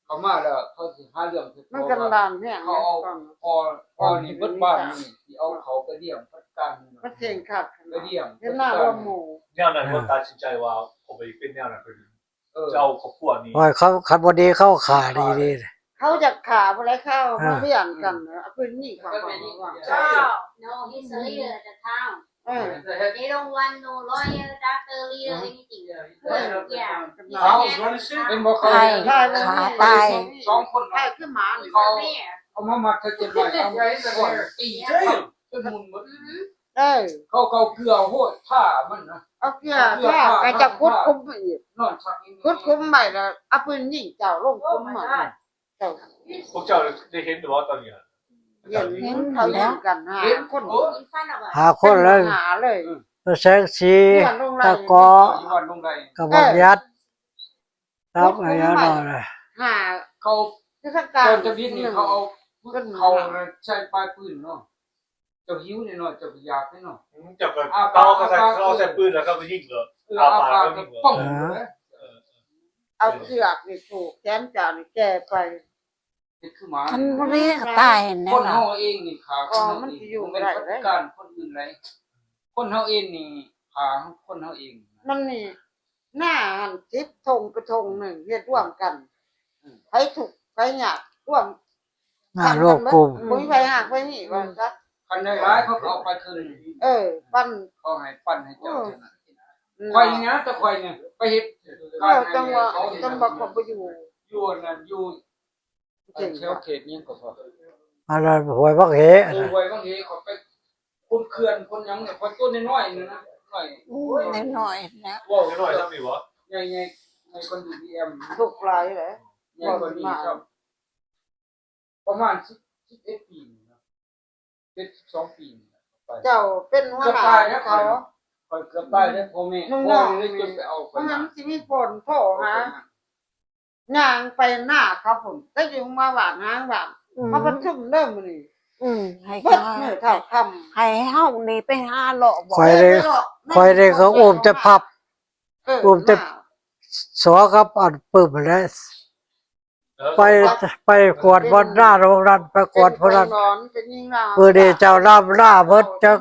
ເຂົ້າມາແລ້ວເຂົາຊິຫາເລື່ອງໃສ່ພໍ່ ມັນກັນລານແຮງ ເຂົາເອົາພໍ່ ພໍ່ນີ້ເບິດບ້ານນີ້ ຊິເອົາເຂົາໄປລ້ຽງປະຕິການ ມັນເຄັ່ງຄັກ ໄປລ້ຽງ ເຮັດໜ້າຮ່ວມໝູ່ ແນວນັ້ນ ເອີ ບໍ່ຕັດສິນໃຈວ່າ ຂ້ອຍໄປເປັນແນວນັ້ນ ເອີ ເຈົ້າຄອບຄົວນີ້ ໂອ້ຍ ເຂົາ ຄັນບໍ່ດີເຂົາຂ້າດີໆ ເຂົາຢາກຂ້າຜູ້ໃດ ເຂົາ ເອີ ມາລ້ຽງກັນ ເອົາປືນຍິງເຂົາ ເຈົ້າ No, he's a leader of the town. ເອີ They don't want no lawyer, doctor, leader, anything. Yeah, he's a man of the town. ເປັນບໍ່ ຂ້າ ຂ້າຕາຍ ສອງຄົນ ຂ້າຄືໝານີ້ ເຂົາເອົາມາມັດໃສ່ຕົ້ນໄມ້ ເອົາຄ້ອນຕີ Damn. ຈົນໝຸ່ນໝົດ ເອີ ເຂົາ ເຂົາເກືອໂຫດຂ້າມັນນະ ເອົາເກືອ ເອົາເກືອ ຂ້າ ຂ້າ ໃຫ້ເຈົ້າຂຸດຂຸມໄປອີກ ນອນຊັກ ຂຸດຂຸມໄປແລ້ວເອົາປືນຍິງເຈົ້າລົງຂຸມມັນ ເຈົ້າ ພວກເຈົ້າໄດ້ເຫັນບໍ່ຕອນນີ້? ເຫັນ ເຫັນ ເຂົາຍິງກັນຫ້າຄົນ ຫ້າຄົນເລີຍ ຫ້າເລີຍ ຕາແສງສີ ຕາເກາະ ກະບອກຍັດ ເອີ ກັບອັນນັ້ນ ຫ້າ ເຂົາ ຄືທາງການ ຕອນຈະບິນນີ້ເຂົາເອົາ ເຂົາໃສ່ປາຍປືນເນາະ ເຈົ້າຫິວແນ່ເນາະ ເຈົ້າກໍຢາກແນ່ເນາະ ອືມ ເຈົ້າກໍ ເອົາ ເຂົາກໍໃສ່ ເອົາ ເຂົາເອົາໃສ່ປືນແລ້ວເຂົາກໍຍິງເລີຍ ເອີ ເອົາປາ ເອົາປາກໍຍິງເລີຍ ປ້ອງເລີຍ ເອີ ເອົາເຊືອກນີ້ຜູກແຂນເຈົ້ານີ້ແກ່ໄປ ເຮັດຄືໝາ ຄັນບໍ່ດີກໍຕາຍຫັ້ນແຫຼະ ຄົນເຮົາເອງນີ້ຂ້າຄົນເຮົາເອງ ມັນຊິຢູ່ບໍ່ໄດ້ເດ້ ບໍ່ແມ່ນປະຕິການຄົນອື່ນໃດ ຄົນເຮົາເອງນີ້ຂ້າຄົນເຮົາເອງ ມັນນີ້ ໜ້າຫັ້ນສິບທົ່ງໄປທົ່ງໜຶ່ງ ເຮັດຮ່ວມກັນ ອືມ ໃຜທຸກໃຜຍາກຮ່ວມ ໜ້າໂລກກຸ່ມ ບໍ່ມີໃຜຫາກໃຜມີ ວ່າຊັ້ນຊະ ຄັນໄດ້ຫຼາຍເຂົາກໍເອົາໄປຄືນ ເອີ ປັນ ເຂົາໃຫ້ປັນໃຫ້ເຈົ້າ ເອີ ເທົ່ານັ້ນ ອືມ ຂ້ອຍນີ້ນະ ແຕ່ຂ້ອຍນີ້ໄປເຮັດ ເອີ ຈັ່ງວ່າ ຈັ່ງວ່າຂ້ອຍບໍ່ຢູ່ ຢູ່ອັນນັ້ນ ຢູ່ ເຂດ ແຖວເຂດຫຍັງກໍພໍ ອັນນັ້ນຫ້ວຍບັກເຫ ເອີ ຫ້ວຍບັກເຫ ຂ້ອຍໄປ ຄົນເຂື່ອນຄົນຫຍັງນີ້ ຂ້ອຍຕົວນ້ອຍໆນີ້ນະ ນ້ອຍ ໂອ້ຍ ນ້ອຍໆນະ ເວົ້ານ້ອຍໆຊ່ຳນີ້ບໍ່ ໃຫຍ່ໆ ໃຫຍ່ກວ່າ ດີ ດີ ເອັມ ທຸກຫຼາຍແຫຼະ ໃຫຍ່ກວ່ານີ້ຊ້ຳ ປະມານສິບ ສິບເອັດປີນີ້ນະ ເຈັດ ສິບສອງປີນີ້ນະ ໄປ ເຈົ້າເປັນຫົວໜ້າເຂົາ ຂ້ອຍເກືອບຕາຍເດ້ ພໍ່ແມ່ ນ້ອງໆ ພໍ່ນີ້ຈົນໄປເອົາຂ້ອຍມາ ມັນຊິມີຄົນໂທຫາ ຍ່າງໄປໜ້າເຂົາພຸ້ນ ແຕ່ຢູ່ມາບ້ານຫາງບ້ານ ອືມ ມາປະຊຸມເດີມື້ນີ້ ອືມ ໃຫ້ເຮົາ ເບິດມື້ເທົ່າຄ່ຳ ໃຫ້ເຮົານີ້ໄປຫາເລາະບໍ່ ຂ້ອຍເດ້ ຂ້ອຍເດ້ກໍອຸ້ມແຕ່ພັບ ເອີ ອຸ້ມແຕ່ ມາ ສອກັບອັນປຶ້ມຫັ້ນແຫຼະ ເອີ ໄປ ໄປກວດວັດໜ້າໂຮງນັ້ນ ໄປກວດຜູ້ນັ້ນ ມື້ນີ້ເຈົ້ານຳໜ້າເບິດຈັກ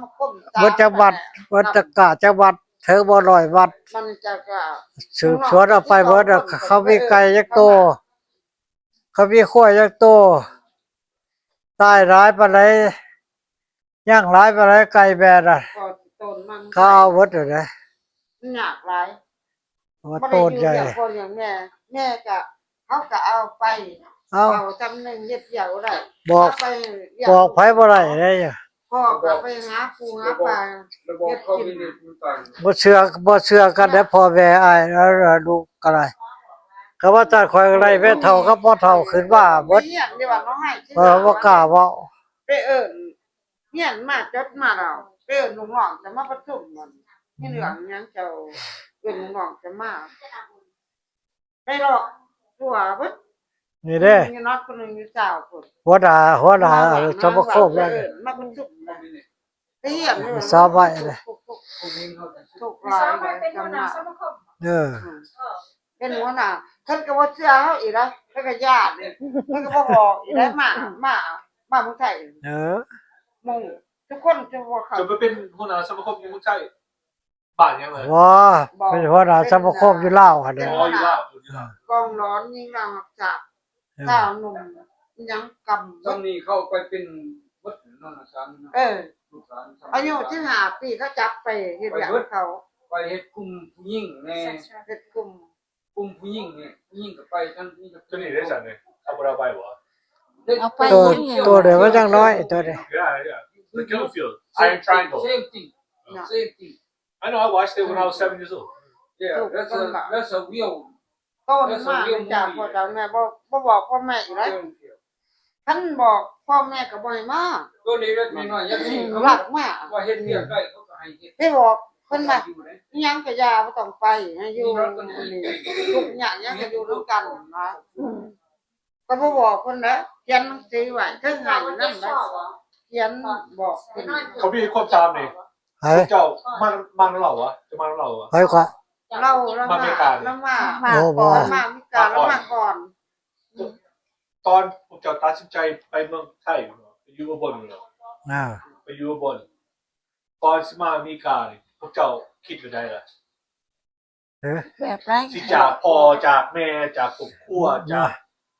ເບິດຈັກວັດ ເບິດຈັກກ້າຈັກວັດ ເຖິງບໍ່ຮ້ອຍວັດ ມັນຈະກະ ສືບສວນເອົາໄປເບິດ ເຂົາມີໄກ່ຈັກໂຕ ເຂົາມີຄວາຍຈັກໂຕ ຕາຍຫຼາຍປານໃດ ຍັງຫຼາຍປານໃດ ໄກ່ແມ່ນະ ກໍຕົ້ນມັນ ເຂົາເອົາເບິດແລ້ວເດ້ ມັນຍາກຫຼາຍ ວ່າໂຕໃຫຍ່ ບໍ່ໄດ້ຢູ່ລ້ຽງພໍ່ລ້ຽງແມ່ ແມ່ກະ ເຮົາກະເອົາໄປ ເອົາ ເອົາຊ່ຳໜຶ່ງເຮັດວຽກບໍ່ໄດ້ ບອກ ບອກໃຜບໍ່ໄດ້ເດ້ ພໍ່ກໍໄປຫາປູຫາປາ ເຮັດກິນ ບໍ່ເຊື່ອ ບໍ່ເຊື່ອກັນເດ້ ພໍ່ແມ່ອ້າຍ ລູກກໍໄດ້ ກໍວ່າຈັ່ງຂ້ອຍກໍໄດ້ແມ່ເຖົ້າກັບພໍ່ເຖົ້າຂຶ້ນມາເບິດ ໄປຮຽນຢູ່ວັດໜອງໄຮ ເອີ ບໍ່ກ້າເວົ້າ ໄປເອີ້ນ ຮຽນມາຈົບມາແລ້ວ ໄປເອີ້ນລູກນ້ອງຈະມາປະຊຸມ ມັນມີເລື່ອງຫຍັງເຈົ້າເອີ້ນລູກນ້ອງຈະມາ ໄປເລາະທົ່ວເບິດ ນີ້ເດ້ ມີນ້ອຍຄົນໜຶ່ງຢູ່ຊາວພຸ້ນ ຫົວໜ້າ ຫົວໜ້າສະມາຄົມນັ້ນ ມາປະຊຸມນະ ໄປຮຽນຢູ່ ສາວໄວ້ເດ້ ທຸກຫຼາຍ ເປັນຫົວໜ້າສະມາຄົມ ເອີ ເປັນຫົວໜ້າ ເພິ່ນກໍບໍ່ເຊື່ອເຮົາອີກນະ ເພິ່ນກໍຢ້ານ ເພິ່ນກໍບໍ່ບອກອີກນະ ມາ ມາ ມາເມືອງໄທ ເອີ ມຸງ ທຸກຄົນຈະບໍ່ເຂົ້າ ຈະໄປເປັນຫົວໜ້າສະມາຄົມຢູ່ເມືອງໄທ ບ້ານຫຍັງເລີຍ? ບໍ່ ບໍ່ ເປັນຫົວໜ້າສະມາຄົມຢູ່ລາວຫັ້ນແຫຼະ ອໍ ຢູ່ລາວ ຢູ່ລາວ ກອງຫຼອນຍິງລາວຮັກຊາດ ເອີ ຊາວໜຸ່ມ ອີຫຍັງກຳ ຊ່ວງນີ້ເຂົາໄປເປັນໝົດເນາະ ອາຈານເນາະ ເອີ ລູກຫຼານ ອາຍຸສິບຫ້າປີ ເຂົາຈັບໄປເຮັດວຽກເຂົາ ໄປເຮັດກຸ່ມຜູ້ຍິງແດ່ ເຮັດກຸ່ມ ກຸ່ມຜູ້ຍິງນີ້ ຜູ້ຍິງກໍໄປ ທັງຜູ້ຍິງກໍໄປ ຕົວນີ້ໄດ້ຊັ້ນນີ້ ເຂົາບໍ່ໄດ້ເອົາໄປບໍ່? ເອົາໄປ ຕົວ ຕົວເດີມມັນຍັງນ້ອຍ ຕົວນີ້ Yeah, yeah. The Killing Field, Iron Triangle. Same thing. Same thing. I know, I watched it when I was seven years old. Yeah, that's a, that's a real ໂຕມາຈາກພໍ່ຈາກແມ່ ບໍ່ ບໍ່ບອກພໍ່ແມ່ອີກເດ້ Killing Field. ຄັນບອກພໍ່ແມ່ກໍບໍ່ໃຫ້ມາ ຕົວເລັກໆນ້ອຍໆ ຢ່າງນີ້ ລັກມາ ວ່າເຮັດວຽກໄດ້ເຂົາກໍໃຫ້ເຮັດ ໄປບອກເພິ່ນວ່າ ອີຫຍັງກໍຢ່າ ບໍ່ຕ້ອງໄປ ໃຫ້ຢູ່ ທຸກຍາກຫຍັງກໍຢູ່ນຳກັນນະ ກໍບໍ່ບອກເພິ່ນແຫຼະ ຂຽນໜັງສືໄວ້ ເທິງໃຫ້ນຳນະ ຂຽນບອກເພິ່ນ ເຂົາມີຄວາມຈຳນີ້ ໃຜ? ເຈົ້າມາ ມານຳລາວຫວາ? ເຈົ້າມານຳລາວຫວາ? ໃຜກະ? ລາວ ລາວມາ ມາອາເມລິການີ້ ລາວມາ ໂອ້ ບໍ່ ລາວມາອາເມລິກາ ລາວມາກ່ອນ ຕອນພວກເຈົ້າຕັດສິນໃຈໄປເມືອງໄທ ໄປຢູ່ອຸບົນເນາະ ອ່າ ໄປຢູ່ອຸບົນ ກ່ອນຊິມາອາເມລິການີ້ ພວກເຈົ້າຄິດແນວໃດລະ? ເອີ ແບບໃດ? ຊິຈາກພໍ່ຈາກແມ່ ຈາກຄອບຄົວ ຈາກ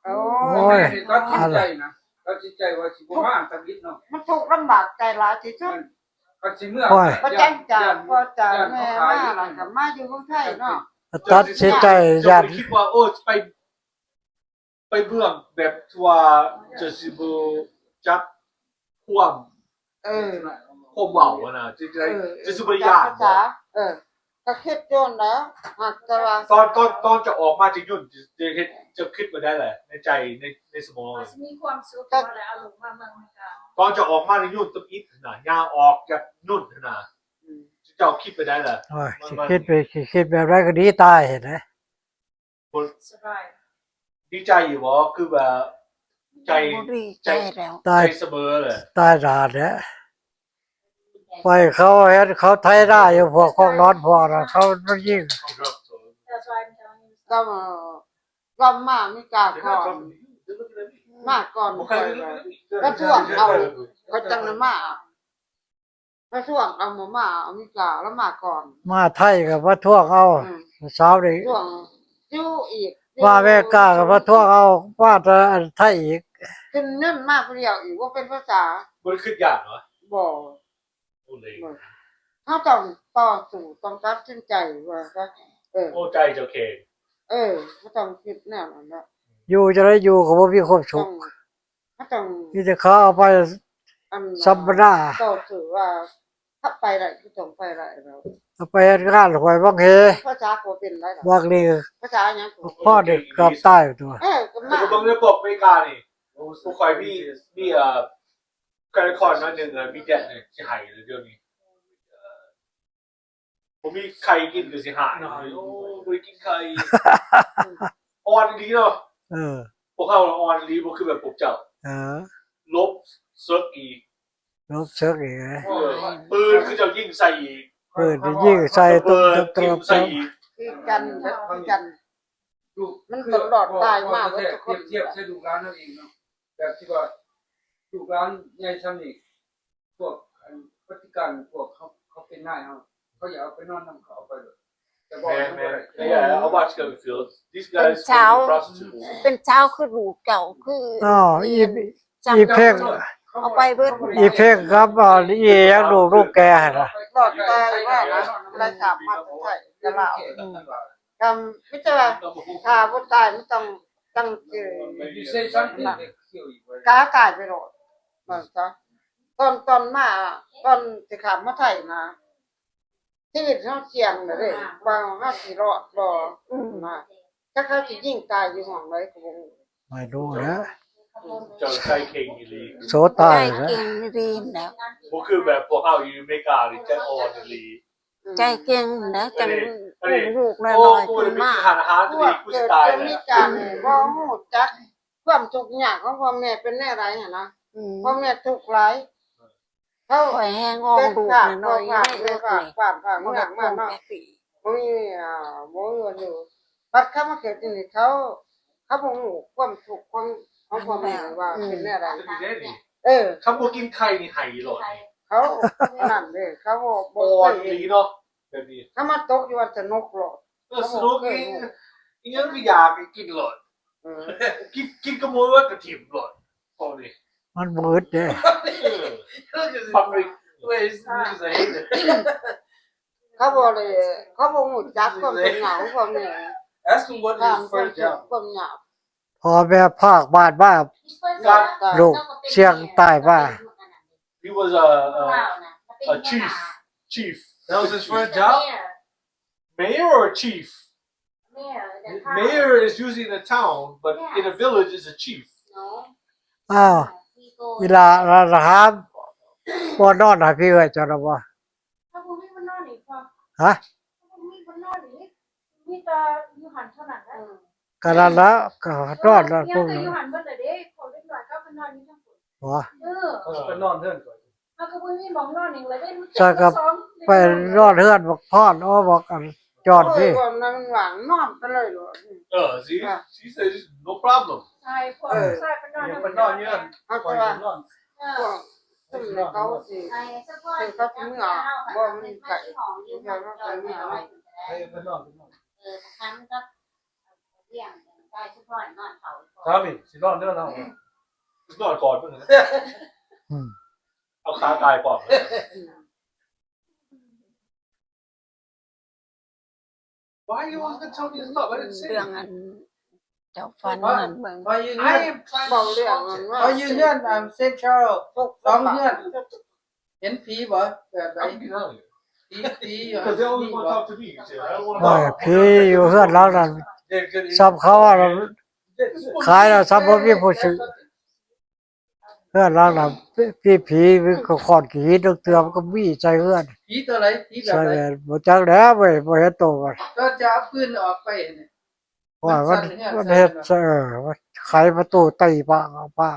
ໂອ້ຍ ແມ່ນີ້ຕັດສິນໃຈນະ ຕັດສິນໃຈວ່າຊິບໍ່ມາທຳອິດເນາະ ມັນທຸກລຳບາກໃຈຫຼາຍທີ່ສຸດ ຄັນຊິເມືອ ໂອ້ຍ ບໍ່ຈັກຈາກພໍ່ຈາກແມ່ມາ ແລ້ວກໍມາຢູ່ເມືອງໄທເນາະ ຕັດສິນໃຈ ເຈົ້າ ເຈົ້າ ຢ້ານ ຄິດວ່າ ໂອ້ ໄປ ໄປເມືອງແບບທີ່ວ່າຈະຊິບໍ່ຈັກຄວາມ ເອີ ຄວາມເວົ້າຫັ້ນນະ ຈະ ເອີ ຈະຊິບໍ່ໄດ້ຢ້ານບໍ່ ເອີ ກໍຄິດຢູ່ຫັ້ນແຫຼະ ຫາກແຕ່ວ່າ ຕອນ ຕອນ ຕອນຈະອອກມາຈາກຍົນ ຈະ ຈະເຮັດ ຈະຄິດວ່າໃດແຫຼະ ໃນໃຈ ໃນ ໃນສະໝອງ ມັນຊິມີຄວາມສຸກ ກໍ ບໍ່ໄດ້ເອົາລູກມາເມືອງອາເມລິກາ ຕອນຈະອອກມາຈາກຍົນທຳອິດຫັ້ນນະ ຍ່າງອອກຈາກຍົນຫັ້ນນະ ອືມ ເຈົ້າຄິດວ່າໃດແຫຼະ ໂອ້ຍ ມັນ ຊິ ມັນ ຄິດໄປ ຊິຄິດແບບໃດກໍດີຕາຍຫັ້ນນະ ບໍ່ ສະບາຍ ດີໃຈຢູ່ບໍ່? ຄືວ່າໃຈ ບໍ່ດີໃຈແລ້ວ ໃຈສະເໝີເລີຍ ຕາຍນານແລ້ວ ໄປເຂົາເຫັນເຂົາໄຖນາຢູ່ ພວກຂອງນອນພວກນັ້ນ ເຂົາມາຍິງ ລາວ ລາວມາອາເມລິກາກ່ອນ ມາກ່ອນຂ້ອຍ ລາວທວງເອົາ ຂ້ອຍຈັ່ງໄດ້ມາ. ມາທວງເອົາ ມາ ມາອາເມລິກາ ລາວມາກ່ອນ ມາໄທກໍມາທວງເອົາ ອືມ ສາວນີ້ ທວງຢູ່ອີກ ມາອາເມລິກາກໍມາທວງເອົາ ມາແຕ່ອັນໄທອີກ ຂຶ້ນເງິນມາຜູ້ດຽວອີກ ບໍ່ເປັນພາສາ ບໍ່ໄດ້ຄິດຢາກເນາະ ບໍ່ ໂອ້ ເຮົາຕ້ອງຕໍ່ສູ້ ຕ້ອງຕັດສິນໃຈວ່າ ເອີ ໂອ້ ໃຈເຈົ້າເຂງ ເອີ ເຮົາຕ້ອງຄິດແນວນັ້ນແຫຼະ ຢູ່ຈັ່ງໃດຢູ່ກໍບໍ່ມີຄວາມສຸກ ຕ້ອງ ເຮົາຕ້ອງ ມີແຕ່ເຂົາເອົາໄປ ອັນ ສຳມະນາ ຕໍ່ສູ້ວ່າ ຖ້າໄປໄດ້ກໍຕ້ອງໄປໄດ້ແລ້ວ ເອົາໄປເຮັດງານຫ້ວຍວັງເຫ ພາສາກໍເປັນໄດ້ ວັງນີ້ ພາສາຫຍັງ ພໍໄດ້ກັບຕາຍຕົວະ ເອີ ກໍມາ ກໍເບິ່ງໃນພວກອາເມລິການີ້ ພວກຂ້ອຍມີ ມີ ເອີ ແຄຣດິດຄອດໜ້ອຍໜຶ່ງ ມີແດັດນີ້ ຊິໃຫ້ເລີຍດຽວນີ້. ບໍ່ມີໄຂ່ກິນກໍຊິຫາຍ ໂອ້ ບໍ່ໄດ້ກິນໄຂ່ ອ່ອນອີ່ຫຼີເນາະ ເອີ ພວກເຮົາອ່ອນອີ່ຫຼີ ບໍ່ຄືແບບພວກເຈົ້າ ເອີ ຫຼົບເສິກອີກ ຫຼົບເສິກອີກ ເອີ ປືນຄືເຈົ້າຍິງໃສ່ອີກ ປືນຍິງໃສ່ ລະເບີດຖິ້ມໃສ່ອີກ ຄືກັນ ຄືກັນ ມັນຕ້ອງລອດຕາຍມາໝົດທຸກຄົນ ທຽບໃສ່ລູກຫຼານເຮົາເອງເນາະ ແບບທີ່ວ່າລູກຫຼານໃຫຍ່ຊ່ຳນີ້ ພວກອັນປະຕິການພວກເຂົາ ເຂົາເປັນນາຍເຮົາ ເຂົາຢາກເອົາໄປນອນນຳ ເຂົາເອົາໄປໂລດ ແຕ່ບໍ່ ແມ່ນ ແມ່ນ I watch Killing Fields. These guys ເປັນຊາວ ເປັນຊາວຄືລູກເຈົ້າ ຄື ອໍ ອີ່ ອີ່ເພັງ ເອົາໄປເບິດ ອີ່ເພັງກັບ ອີ່ຫຍັງ ລູກ ລູກແກຫັ້ນນະ ລອດຕາຍວ່ານະ ໄດ້ສາມາດໄທ ແຕ່ລາວ ອືມ ກໍມີແຕ່ວ່າຖ້າບໍ່ຕາຍມັນຕ້ອງຕັ້ງຊື່ ກາຕາຍໄປໂລດ ວ່າຊະ ຕອນ ຕອນມາ ຕອນຊິຂ້າມມາໄທນະ ຊີວິດເຮົາສ່ຽງນະເດ້ ວ່າເຮົາຊິລອດບໍ່ ອືມ ນະ ຈັກເຂົາຊິຍິງຕາຍຢູ່ຫ້ອງໃດກໍບໍ່ຮູ້ ໄມ່ຮູ້ແຫຼະ ເຈົ້າໃຈເກັ່ງອີ່ຫຼີ ໂສຕາຍແຫຼະ ໃຈເກັ່ງອີ່ຫຼີແຫຼະ ບໍ່ຄືແບບພວກເຮົາຢູ່ອາເມລິການີ້ ໃຈອ່ອນອີ່ຫຼີ ໃຈເກັ່ງແຫຼະ ຈັ່ງລູກນ້ອຍໆຂຶ້ນມາ ພວກເຈົ້າເປັນທະຫານ ເຈົ້ານີ້ກູຊິຕາຍແລ້ວ ບໍ່ຮູ້ຈັກ ຄວາມທຸກຍາກຂອງພໍ່ແມ່ເປັນແນວໃດຫັ້ນນະ ອືມ ພໍ່ແມ່ທຸກຫຼາຍ ເຂົາຂ້ອຍແຮງອອກລູກນ້ອຍໆໃນລົດນີ້ ເຂົາເປັນຄົນແບບນີ້ ບໍ່ມີ ອ່າ ບໍ່ມີວັນຢູ່ ບັດເຂົາມາເກີດຢູ່ນີ້ ເຂົາ ເຂົາບໍ່ຮູ້ຄວາມທຸກຂອງ ຂອງພໍ່ແມ່ວ່າເປັນແນວໃດ ເອີ ຄັນບໍ່ກິນໄຂ່ນີ້ໄຫ້ໂລດ ເຂົານັ້ນເດ້ ເຂົາບໍ່ ບໍ່ເຄີຍເຫັນເນາະ ແບບນີ້ ເຂົາມາຕົກຢູ່ວັດສະໜຸກໂລດ ເອີ ສະໜຸກອີ່ຫຍັງກໍຢາກໃຫ້ກິນໂລດ ເອີ ກິນ ກິນກະໝູດແລ້ວກໍຖິ້ມໂລດ ພວກນີ້ ມັນບໍ່ອຶດເດ້ ເອີ public waste ເຂົາບໍ່ໄດ້ ເຂົາບໍ່ຮູ້ຈັກຄວາມທຸກຍາກຂອງພໍ່ແມ່ Ask him what his first job ຄວາມຍາກ ພໍ່ແມ່ພາກບ້ານມາ ລູກສ່ຽງຕາຍມາ He was a, a, a chief. Chief. That was his first job? Mayor or chief? Mayor is usually in a town, but in a village is a chief. ອ້າວ ເວລາລະຫາ ບໍ່ນອນໃຫ້ພີ່ເອື້ອຍເຈົ້ານະບໍ່? ເຮົາບໍ່ມີບ່ອນນອນອີກ ຮະ? ເຮົາບໍ່ມີບ່ອນນອນອີກ ມີແຕ່ຢູ່ຫັ້ນເທົ່ານັ້ນແຫຼະ ກະນັ້ນລະ ກະນອນລະ ພວກນັ້ນ ຢູ່ຫັ້ນເບິດລະເດ້ ພວກເດັກນ້ອຍກໍໄປນອນຢູ່ທາງພຸ້ນ ບໍ່ ເອີ ເຂົາຊິໄປນອນເຮືອນຂ້ອຍ ເຮົາກໍບໍ່ມີໝ່ອງນອນອີກລະເດ້ ມີແຕ່ສອງ ໄປນອນເຮືອນບັກພອນ ໂອ້ ບັກອັນຈອນ ໂອ້ຍ ພີ້ ວ່ານັ້ນຫວ່າງນອນໄປເລີຍໂລດ ເອີ she, she said no problem. ໃຊ່ ພວກຊາຍໄປນອນ ໄປນອນເຮືອນ ເຮົາກໍວ່າ ພວກ ຊຸມເຂົາຊິ ເຂົາຊິເມືອ ບໍ່ ມັນໄກ ເຂົາເຈົ້າກໍເມືອ ໄປໄປນອນ ໄປນອນ ເອີ ຄັນກັບ ສາມີຊິນອນເດີເນາະ ນອນກອດເພິ່ນ ອືມ ເອົາຂາກາຍພ້ອມ Why you always gonna tell me to stop? I didn't say ເລື່ອງ anything. ອັນເຈົ້າຝັນນັ້ນເບິ່ງ ຂ້ອຍຢູ່ເຮືອນ ເວົ້າເລື່ອງອັນວ່າ ຂ້ອຍຢູ່ເຮືອນອັນ Saint Charles ສອງເຮືອນ ເຫັນຜີບໍ່? ແບບໃດ? ຜີ ຜີຢູ່ຫັ້ນ ບໍ່ ຜີຢູ່ເຮືອນຫຼັງນັ້ນ ສ່ຳເຂົາວ່າຂາຍແລ້ວ ສ່ຳບໍ່ມີຜູ້ຊື້ ເຮືອນຫຼັງນັ້ນມີຜີ ມີຂອນຂີ້ຫີນ ເທື່ອມັນກໍມີໃສ່ເຮືອນ ຜີຕົວໃດ? ຜີແບບໃດ? ບໍ່ຈັກແຫຼ້ວເວີ້ຍ ບໍ່ເຫັນໂຕມັນ ກໍຈະເອົາປືນອອກໄປ ວ່າມັນ ມັນເຮັດ ເອີ ໄຂປະຕູຕີປະປະ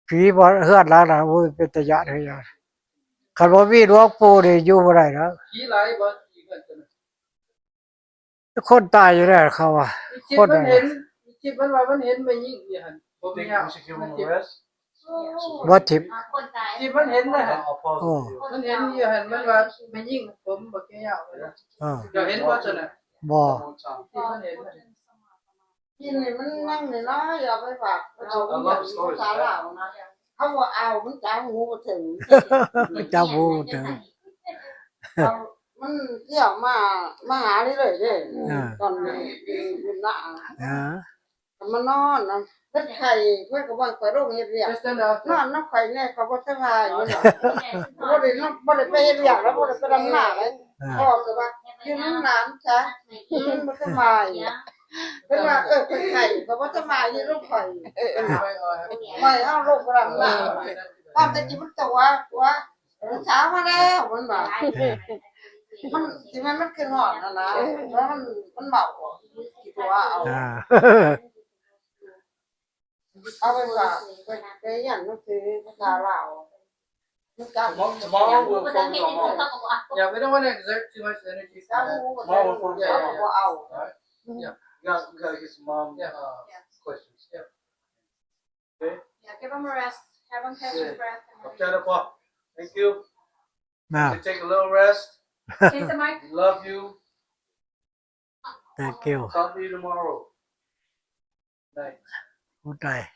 ຜີບໍ່ ເຮືອນຫຼັງນັ້ນ ໂອ້ຍ ເປັນຕາຢ້ານເຮີຍ ຄັນບໍ່ມີຫຼວງປູ່ນີ້ຢູ່ບໍ່ໄດ້ດອກ ຜີຫຼາຍບໍ່? ຄົນຕາຍຢູ່ແລ້ວເຂົາວ່າ ຄົນ ມັນເຫັນ ຈິດມັນວ່າມັນເຫັນແມ່ຍິງຢູ່ຫັ້ນ ຜົມຍາວ ບໍ່ຖິ້ມ ຈິດມັນເຫັນນະ ໂອ້ ມັນເຫັນຢູ່ຫັ້ນ ມັນວ່າແມ່ຍິງຜົມບັກຍາວ ເຈົ້າເຫັນບໍ່ຊັ້ນນະ? ບໍ່ ຈິດມັນເຫັນ ກິນນີ້ມັນຍັງນ້ອຍໆ ເອົາໄປຝາກໄປເອົາເງິນພາສາລາວນະ ເຂົາບໍ່ເອົາ ມັນຈັບຫູບໍ່ເຖິງ ຈັບຫູບໍ່ເຖິງ ມັນທ່ຽວມາ ມາຫາເລື້ອຍໆເດ້ ຕອນຢູ່ນາ ເອີ ກໍມານອນນະ ເພິ່ນໄຂ້ ເພິ່ນກໍບໍ່ໃຫ້ຂ້ອຍລົງເຮັດວຽກ ນອນນຳຂ້ອຍແດ່ ຂ້ອຍບໍ່ສະບາຍ ບໍ່ໄດ້ ບໍ່ໄດ້ໄປເຮັດວຽກ ແລ້ວບໍ່ໄດ້ໄປດຳນາເລີຍ ພໍ່ກໍວ່າ ຢູ່ນຳຫຼານຊະ ມັນບໍ່ສະບາຍ ເພິ່ນວ່າ ເອີ ເພິ່ນໄຂ້ ເພິ່ນບໍ່ສະບາຍ ຢູ່ນຳຂ້ອຍ ເອີ ເອີ ໄວ້ເຮົາລົງໄປດຳນາ ຄວາມແຕ່ຈິງມັນຕົວະ ຕົວະ ເອີ ເຊົ້າມາແລ້ວ ມັນວ່າ ມັນ ຊິແມ່ນມັນຄິດຮອດຫັ້ນນະ ແລ້ວມັນ ມັນເວົ້າ ຕົວະເອົາ ອ່າ ເອົາໄປຝາກ ໄປ ໄປຮຽນໜັງສືພາສາລາວ Tomorrow, tomorrow we'll phone your mom. Yeah, we don't wanna exert too much energy for that. Tomorrow we'll phone your mom. All right? Yeah. We gotta, we gotta get some mom, uh, questions. Yeah. Okay? Yeah, give him a rest. Have him catch his breath. Thank you. Now. You can take a little rest. Take the mic. Love you. Thank you. Talk to you tomorrow. Thanks. Good night.